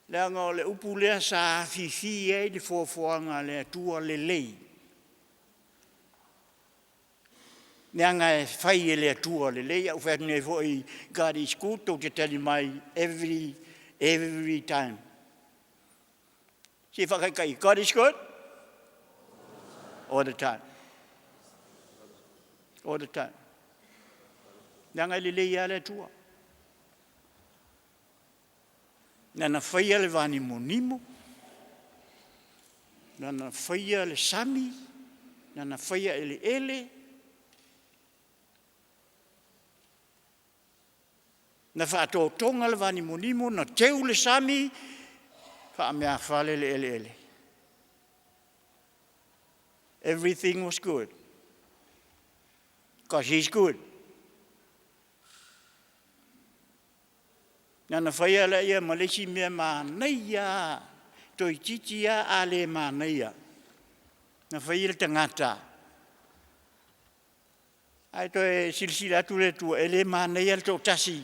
D: Leaga o le upu lea sa afifi ai le foafoaga a le Atua lelei. Leaga e fai e le Atua lelei, a ou fai atu nei foi God is good, tou te tali mai every, every time. Se i faakaikai, God is good all the time. All the time. Leaga e lelei lava le Atua. Na na faia le vanimonimo, na na faia le sami, na na faia eleele, na faatotoga le vanimonimo, na teu le sami, faameafale le eleele. Everything was good. Because he's good. Na na faia lea ma le isi mea manaia, toeitiiti lava a le manaia. Na faia le tagata. Ae toe silasila atu le Atua, e le manaia le toatasi,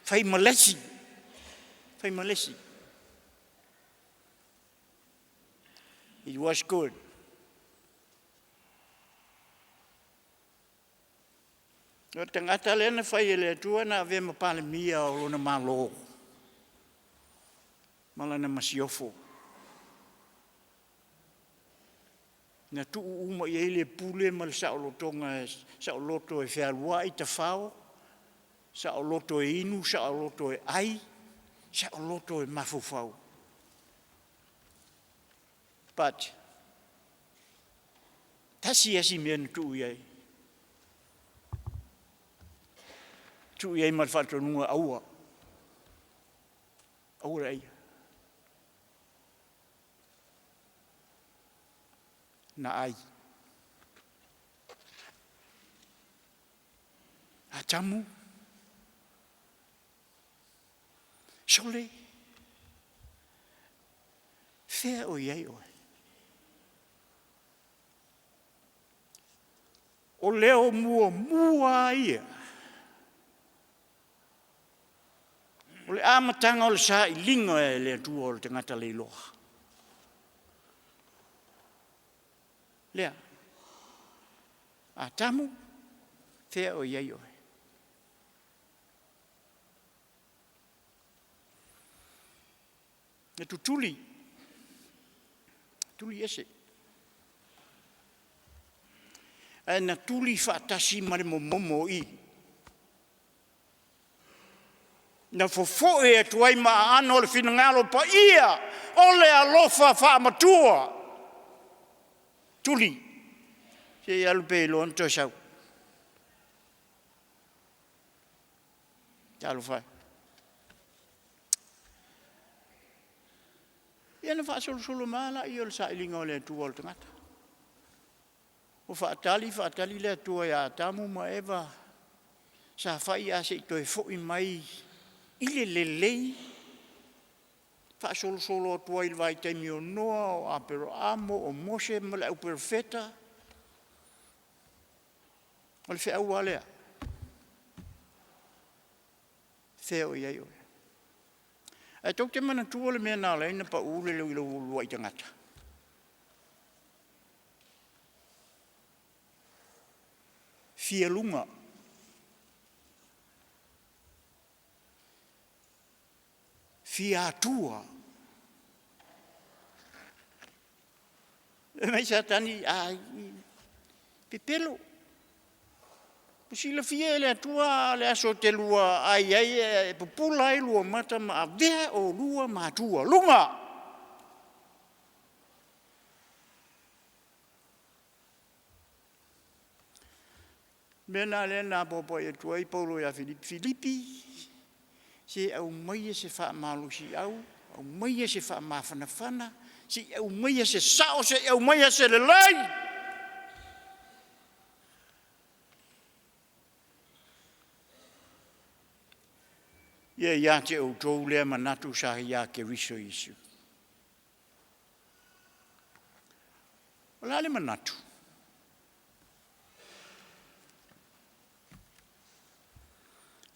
D: fai ma le isi, fai ma le isi. It was good. O le tagata lea na fai e le Atua na avea ma Palemia o lona Malo ma lana masiofo. Na tuu uma i ai le pule ma le saolotoga, saoloto e fealuai tafao, saoloto e inu, saoloto e ai, saoloto e mafaufau. But Tasi lava si mea na tuu i ai. Tuu i ai ma le faatonuga aua. Aua le aia. Na ai. Atamu. Sole. Fea o i ai oe? O leo muamua ia. O le amataga o le sailiga e le Atua o le tagata leiloa. Lea. Atamu, fea o i ai oe? Na tutuli, tuli ese. Ae na tuli faatasi ma le momomo o i. Na fofoe atu ai ma aano o le finagalo paia o le alofa faamatua. Tuli, se i alu pea iloa ona toe sau. Talofa e. Ia na faasolosolo mai lava lea o le sailiga o le Atua o le tagata. Ua faatali faatali le Atua ia Atamu ma Eva, sa fai ae se i toe foi mai i le lelei, faasolosolo atu ai i le vaitaimi o Noa, o Aperamo, o Mose ma le auperofeta. O le feau lava lea. Fea o i ai oe? Ae tou te manatua le mea na ala ai ona pau le uluai tagata? Fia luga. Fia atua. Fai mai Satani, ai, pepelo. Ua silafia e le Atua le aso e te lua ai ai e pupula ai lua mata ma avea oulua ma Atua. Luga! Mea lena lea na apoapoai atu ai Paulo ia Filipi, Filipi, se aumaia se faamalosiau, aumaia se faamafanafana, se i aumaia se sao, se i aumaia se lelei. Ia ia te outou lea manatu sa ia Keriso Iesu. O le a le manatu?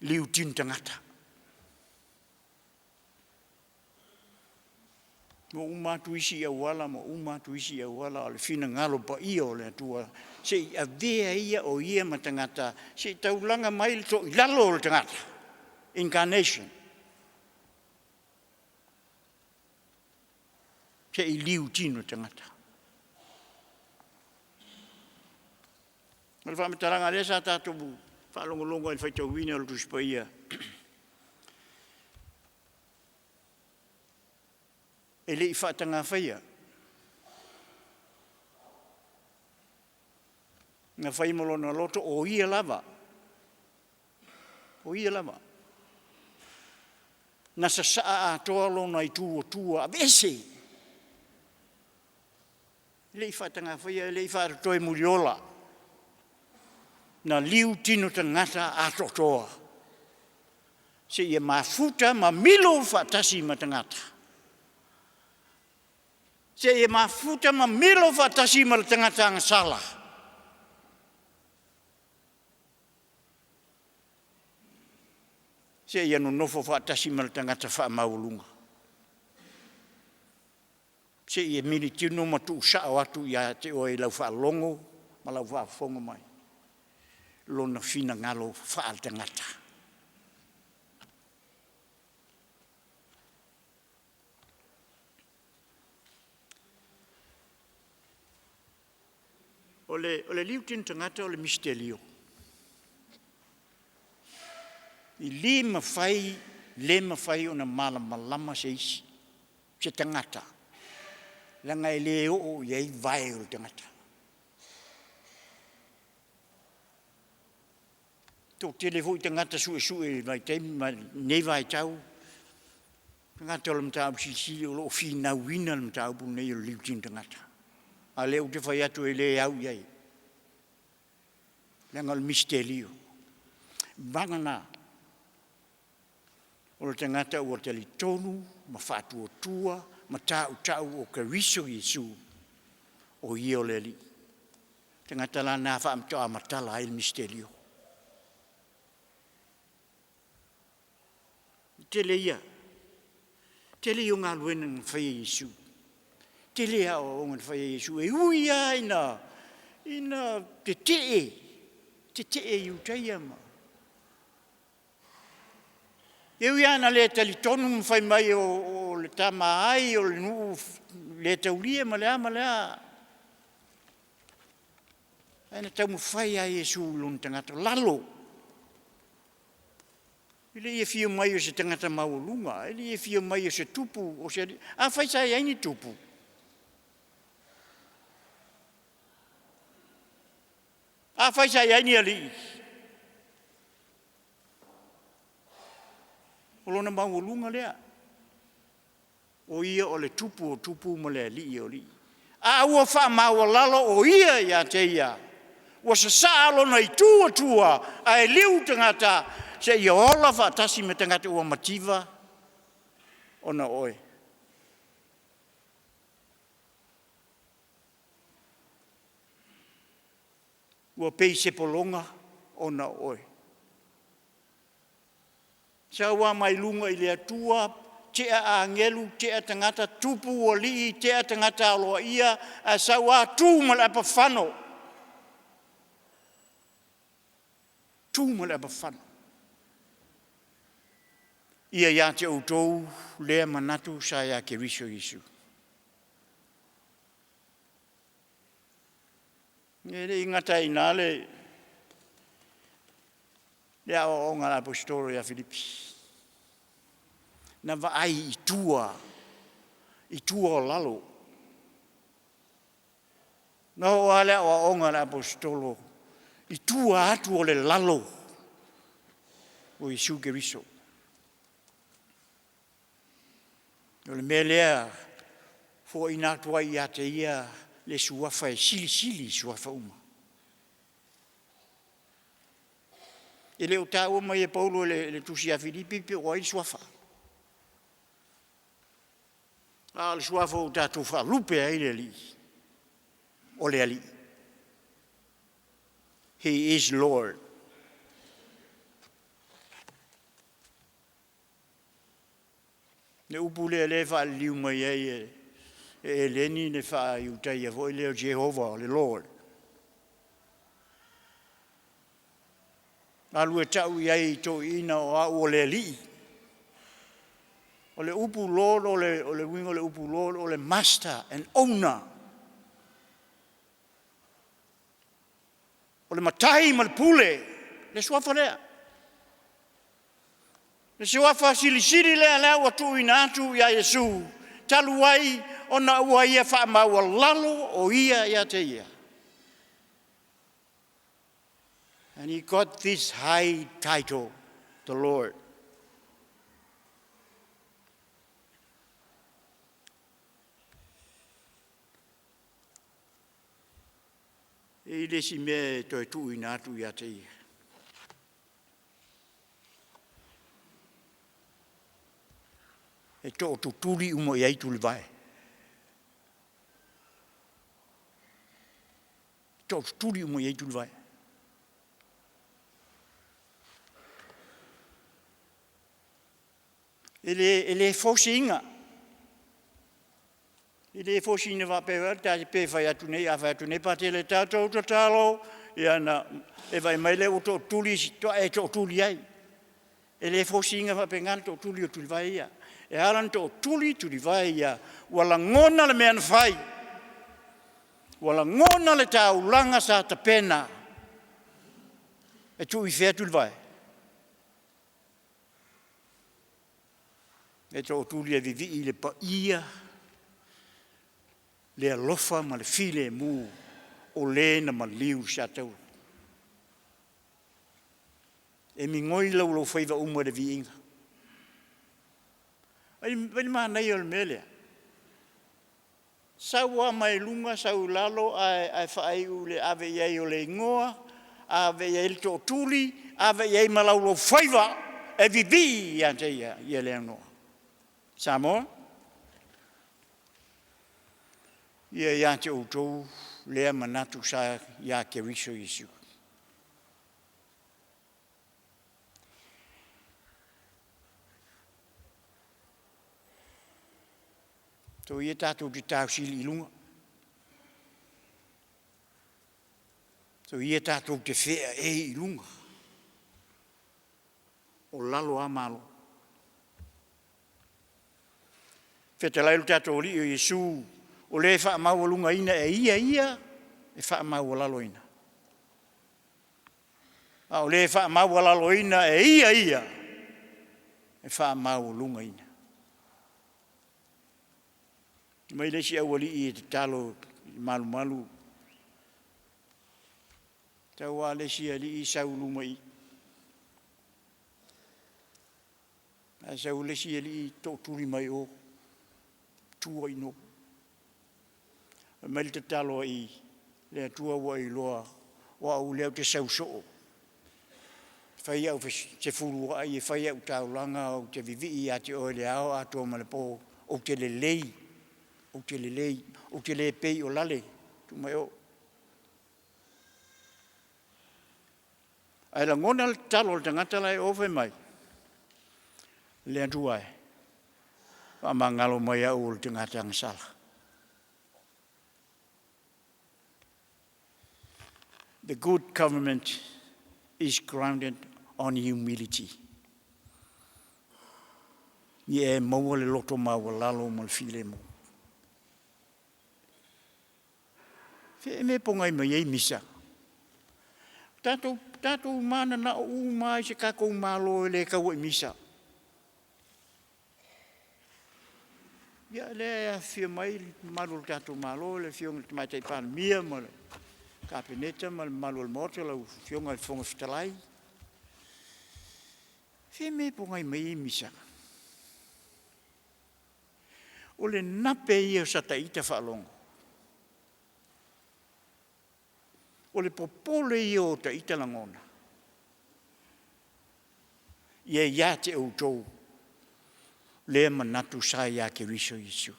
D: Liutini tagata. Ua uma atu isi auala ma uma atu isi auala, o le finagalo paia o le Atua, se i avea ia o ia ma tagata, se i taulaga mai le toilalo o le tagata. Incarnation. Se i liu tino tagata. O le faamatalaga lea sa tatou faalogologo ai i le faitauina o le Tusi Paia, e le i faatagafaia. Na fai ma lona loto o ia lava, o ia lava. Na sasaa atoa lona itu o tua, aveese. E le i faatagafaia, e le i faatotoe muliola. Na liu tino tagata atoatoa, seia mafuta ma milo faatasi ma tagata. Seia mafuta ma milo faatasi ma le tagata agasala. Seia nonofo faatasi ma le tagata faamaualuga. Se i e militino ma tuusao atu ia te oe i lau faalogo ma lau faafofoga mai lona finagalo faaletagata. O le, o le liutino tagata o le misitelio. I le mafai, le mafai ona malamalama se isi. se tagata, leaga e le oo i ai vae o le tagata. Toatele foi tagata suesue i le vaitaimi ma lenei vaitau, tagata o le mataupu silisili o lo o finauina le mataupu lenei o le liutino tagata. A o lea ou te fai atu e le au i ai, leaga o le misitelio. Vagana o le tagata ua talitonu ma faatuatua ma tautau o Keriso Iesu o ia o le Alii. Tagata la na faatoa matala ai le misitelio. Tele ia. Tele ia o galuega na faia e Iesu. Tele aoaoga na faia e Iesu. E ui lava ina, ina tetee, tetee Iutaia ma E ui lava ina le talitonu ma fai mai o le tama ai, o le nuu le taulia ma le a ma le a, ae na taumafai lava Iesu i lona tagata lalo. E le i afio mai o se tagata maualuga, e le i afio mai o se tupu, o se alii. Afai sa i ai ni tupu, afai sa i ai ni alii, O lona maualuga lea, o ia o le Tupu o tupu ma le Alii o alii. A ua faamaualalo o ia ia te ia, ua sasaa lona itu atua ae liu tagata seia ola faatasi ma tagata ua mativa ona o oe. Ua pei se pologa ona o oe. Sau lava mai luga i le Atua, tea agelu, tea tagata, tupu alii, tea tagata aloaia, ae sau lava tu ma le apafano. Tu ma le apafano. Ia ia te outou lea manatu sa ia Keriso Iesu. E le i gata ai i ina le le aoaoga a le Aposetolo ia Filipi. Na vaai i tua, i tua o lalo. Na oo lava le aoaoga a le Aposetolo i tua atu o le lalo o Iesu Keriso. O le mea lea foaiina atu ai ia te ia le suafa e silisili i suafa uma. E le o taua mai e Paulo i le tusi ia Filipi pe o ai le suafa. A o le suafa ua tatou faalupe ai le Alii, o le Alii. He is Lord. Le upu lea lea e faaliliu mai ai e Eleni le faa-Iutaia foi lea o Jehovah, o le Lord. Alu e tau i ai i toeaiina o au o le Alii. O le upu Lord, o le, o le uiga o le upu Lord, o le Master and Owner. O le matai ma le pule, le suafa lea. Le suafa silisili lea lea ua tuuina atu ia Iesu, talu ai ona ua ia faamaualalo o ia ia te ia. And he got this high title, the Lord. E i le isi mea e toe tuuina atu ia te ia. E tootutuli uma i ai tulivae. E tootutuli uma i ai tulivae. E le, e le fosiina. E le fosiina faapea ta pe fai atu nei, a fai atu nei patele tatou tatalo, ia na e vai mai lea ua tootuli isi, toa e tootuli ai. E le fosiina faapena le tootuli o tulivae ia. E ala ona tootuli tulivae ia, ua lagona le mea na fai. Ua lagona le taulaga sa tapena. E tuu i fea tulivae? E tootuli e vivii i le paia, le alofa ma le filemu o le na maliu i Sataua. E migoi laulaufaiva uma i le viiga. Vai le manaia o le mea lea. Sau lava mai luga sau i lalo ae, ae faaiu i le ave i ai o le igoa, ave i ai le tootuli, ave i ai ma laulaufaiva e vivii ia te ia, ia le Anoa. Samoa, ia ia te outou lea manatu sa ia Keriso Iesu. Tou ia tatou te tausili i luga. Tou ia tatou te feaei i luga. O lalo a Malo. Fetalai lo tatou Alii o Iesu, o le faamaualugaina e ia ia e faamaualaloina. A o le faamaualaloina e ia ia e faamaualugaina. Mai le isi aualii e tatalo i malumalu, tau lava le isi alii sau i luma i i. Ae sau le isi alii tootuli mai o, tua i no. Fai mai le tatalo ai le Atua ua e iloa o au lea ou te sau soo. E fai au fefuluai, e fai au taulaga, ou te vivii ia te oe i le ao atoa ma le po. Ou te lelei, ou te lelei, ou te le pei o lale, tuu mai o. Ae lagona le tatalo a le tagata la e o fai mai, Le Atua e, faamagalo mai au o le tagata agasala. The good government is grounded on humility. Ia e maua le loto maualalo ma le filemu. Fea e mea pogai mai ai misa? Tatou, tatou mananao uma i se tatou Malo e le taua i misa. Ia lea e afifio mai le mamalu o le tatou Malo, le Afioga i le Tamaitai Palemia ma le Kapeneta ma le mamalu o le Maota, lau Afioga i le Fofoga Fetalai. Fea mea e pogai mai ai misa? O le nape ia o sata ita faalogo. O le popole ia o ta ita lagona. Ia ia te outou lea manatu sa ia Keriso Iesu.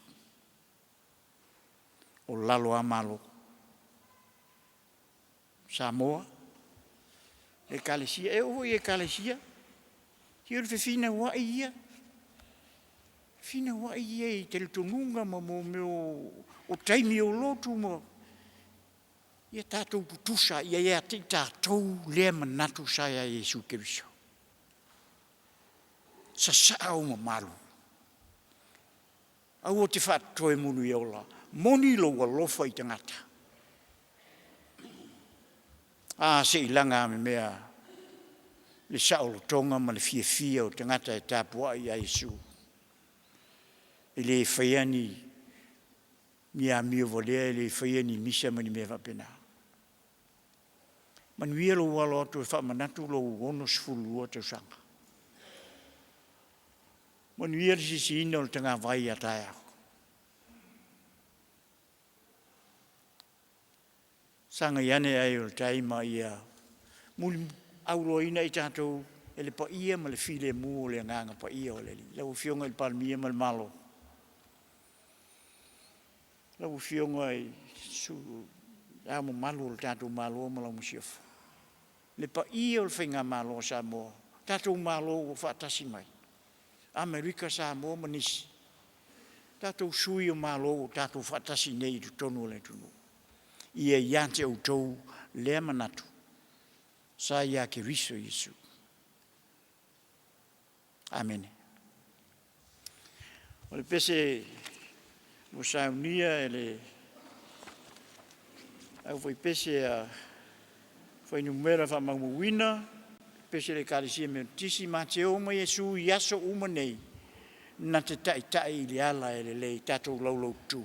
D: O lalo a Malo. Samoa, Ekalesia, e oo foi i Ekalesia, ia o le fefinauai ia, fefinauai ia i talitonuga ma mo mea o taimi o lotu ma ia tatou tutusa ia ia te i tatou lea manatu sa ia Iesu Keriso. Sasaa ou mamalu. Aua te faatotoemulu ia ola. Moni lou alofa i tagata. A se i laga memea le saolotoga ma le fiafia o tagata e tapuai ia Iesu. E le faia ni ni amio valea, e le faia ni misa ma ni mea faapena. Manuia lou alo atu e faamanatu lou 62 tausaga. Manuia le sisiina o le tagavai a taeao. Sagai ane ai o le tai ma ia muli auloaina i tatou e le paia ma le filemu o le Agaga Paia o le Alii. Lau Afioga i le Palemia ma le Malo, lau Afioga i Le Ao Mamalu o le tatou Malo ma lau Masiofo, le paia o le Faigamalo a Samoa, tatou Malo ua faatasi mai, Amerika, Samoa ma nisi, tatou sui o Malo ua tatou faatasi nei i totonu o le atunuu. Ia ia te outou lea manatu sa ia Keriso Iesu. Amene. O le pese ua saunia e le aufaipese a fuainumera faamaumauina, pese le Ekalesia Metotisi, ma te o ma Iesu i aso uma nei, na te taitai i le ala e lelei, tatou laulaututu.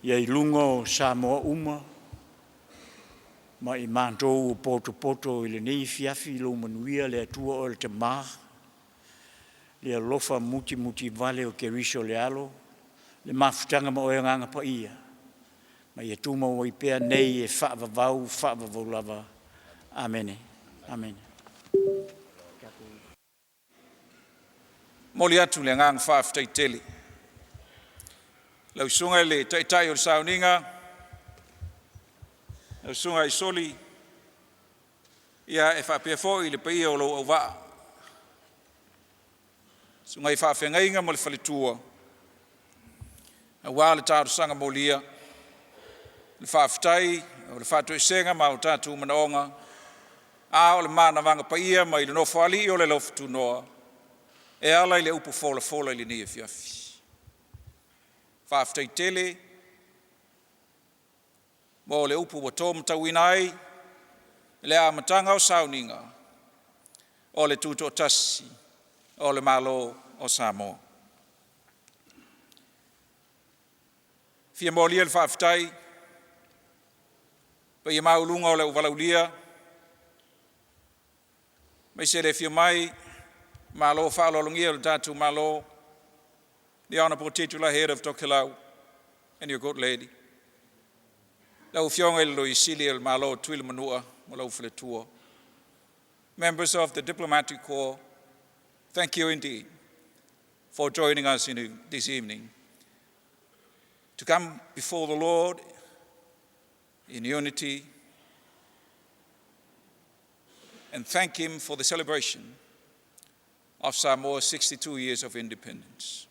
D: Ia i luga o Samoa uma ma i matou ua potopoto i lenei afiafi lou manuia le Atua Oe le Tama, le alofa mutimutivale o Keriso le Alo, le mafutaga ma Oe Agaga Paia, ma ia tumau ai pea nei e faavavau faavavau lava. Amene. Amene.
I: Momoli atu le agaga faafetai tele. Lau Susuga i le Taitai o le Sauniga, lau Susuga Aisoli, ia e faapea foi le paia o lou auvaa, susuga i faafeagaiga ma le faletua, aua le talosaga molia, le faafetai o le faatoesega ma o tatou manaoga, a o le manavaga paia mai le Nofoalii o le Alofa e ala i le upu folafola i lenei afiafi. Faafetai tele mo le upu ua to matauina ai le amataga o sauniga o le Tutoatasi o le Malo o Samoa. Fia molia le faafetai paia maualuga o le auvalaaulia, aemaise le afio mai malo faaaloalogia o le tatou Malo, the Honorable Titular Head of Tokelau and your good lady. Lau Afioga i le Loia Sili o le Malo o Tutuila ma Manua ma lou faletua. Members of the Diplomatic Corps, thank you indeed for joining us in this evening to come before the Lord in unity and thank Him for the celebration of Samoa's 62 years of independence.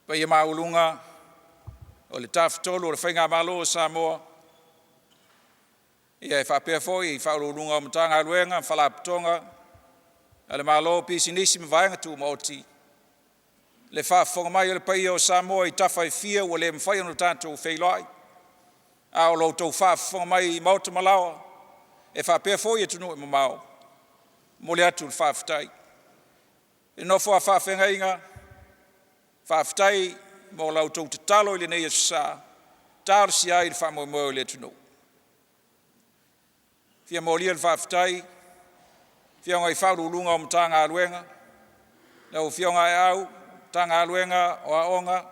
I: Paia maualuga o le Tafatolu o le Faigamalo o Samoa, ia e faapea foi i faauluuluga o Matagaluega ma Faalapotopotoga a le Malo, Pisinisi ma Vaega Tumaoti, le faafofoga mai o le paia o Samoa i tafa e fia ua le mafai ona tatou feiloai, a o lo outou faafofoga mai i maota ma laoa e faapea foi atunuu e mamao, momoli atu le faafetai. I nofo a faafeagaiga, faafetai mo la outou tatalo i lenei aso sa, talosia ai le faamoemoe o le atunuu. Fia molia le faafetai afioga i Faauluuluga o Matagaluega, lau Afioga Aeau, Matagaluega o Aoga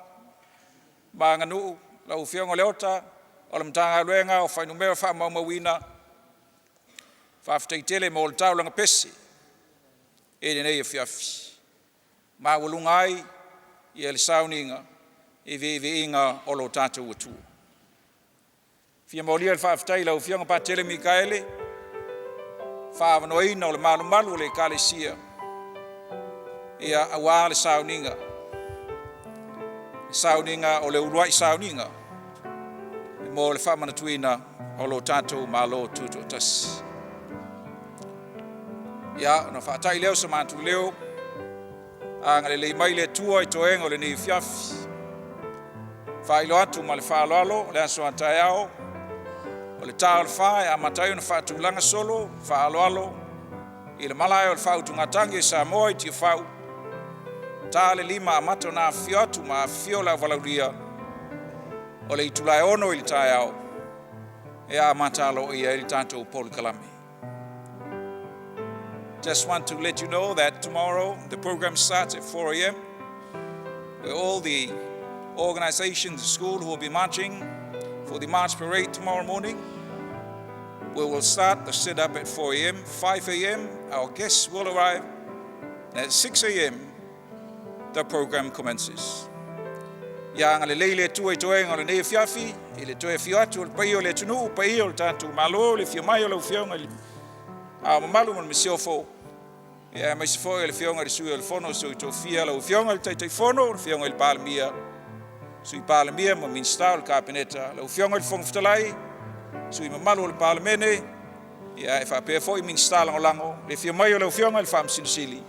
I: ma Aganuu, lau Afioga Leota o le Matagaluega o Fuainumera Faamaumauina, faafetai tele mo le taulaga pese i lenei afiafi. Maualuga ai ia le sauniga i viiviiga o lo tatou Atua. Fia molia le faafetai i lau Afioga Patele Mikaele, faaavanoaina o le malumalu o le Ekalesia, ia aua le sauniga, le sauniga o le uluai sauniga mo le faamanatuina o lo tatou Malo Tutoatasi. Ia, ona faatai lea o se matou leo, agalelei mai le Atua i toega o lenei afiafi. Faailoa atu ma le faaaloalo le aso a taeao, o le ta o le 4 e amata ai ona faatulaga solo faaaloalo i le malae o le faautugatagi e Samoa i Tiafau, ta le 5 amata ona afifio atu ma afifio le auvalaulia o le itula e 6 i le taeao e amata aloaia ai le tatou polokalame. Just want to let you know that tomorrow the program starts at 4 a.m. where all the organizations, the school who will be marching for the March Parade tomorrow morning, we will start the setup at 4 a.m. 5 a.m. our guests will arrive. At 6 a.m. the program commences. Ia agalelei le Atua i toega o lenei afiafi, i le toe afio atu o le paia o le atunuu, paia o le tatou Malo, le afio mai o lau Afioga i le Ao Mamalu ma le Masiofo, ia aemaise foi o le Afioga i le Sui o le Fono, Sui Tofia, lau Afioga i le Taitaifono, le Afioga i le Palemia, Sui Palemia ma Minisita o le Kapeneta, lau Afioga i le Fofoga Fetalai, sui mamalu o le Palemene, ia e faapea foi Minisita Lagolago, le afio mai o lau Afioga i le Faamasino Sili,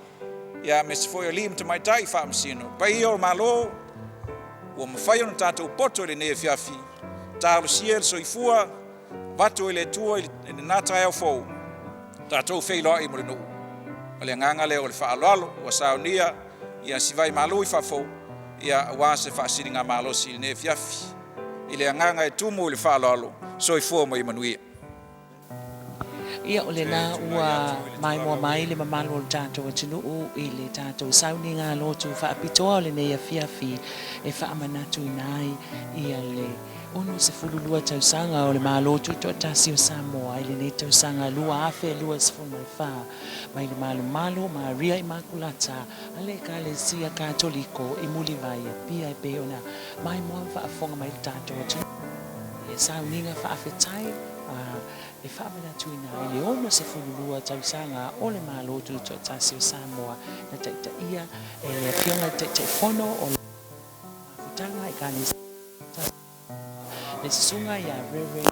I: ia aemaise foi o alii ma tamaitai faamasino, paia o Malo ua mafai ona tatou poto i lenei afiafi, talosia le soifua avatu e le Atua i lena taeao fou, tatou feiloai mo le nuu. O le agaga lea o le faaaloalo ua saunia ia si vai malu i fafo. Ia, aua se faasiligamalosi i lenei afiafi. I le agaga e tumu i le faaaloalo, soifua ma ia manuia.
A: Ia, o lena ua maimoa mai le mamalu o le tatou atunuu i le tatou sauniga lotu faapitoa o lenei afiafi e faamanatuina ai ia le 62 tausaga o le Malo Tutoatasi o Samoa i lenei tausaga 2024 mai le malumalu o Maria Imakulata a le Ekalesia Katoliko i Mulivai, Apia e pei ona maimoa ma faafofoga mai le tatou atunuu i le sauniga faafetai e faamanatuina ai le 62 tausaga o le Malo Tutoatasi o Samoa na taitaia e le Afioga i le Taitaifono o le Mafutaga Ekalesia le Susuga ia Rev.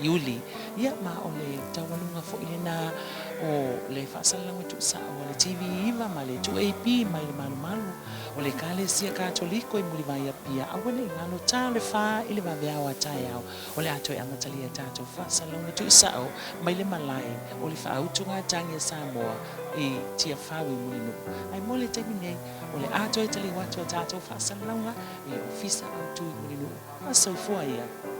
A: Iuli. Ia, ma o le taualuga foi lena o le faasalalauga tuusao a le TV9 ma le 2AP mai le malumalu o le Ekalesia Katoliko i Mulivai Apia, aua ne i galo ta o le fa i le vaveao a taeao o le a toe amatalia tatou faasalalauga tuusao mai le malae o le faautugatagi a Samoa i Tiafau i Mulinuu. Ae mo le taimi nei, o le a toe taliu atu a tatou faasalalauga i le Ofisa Autu i Mulinuu. A soifua ia.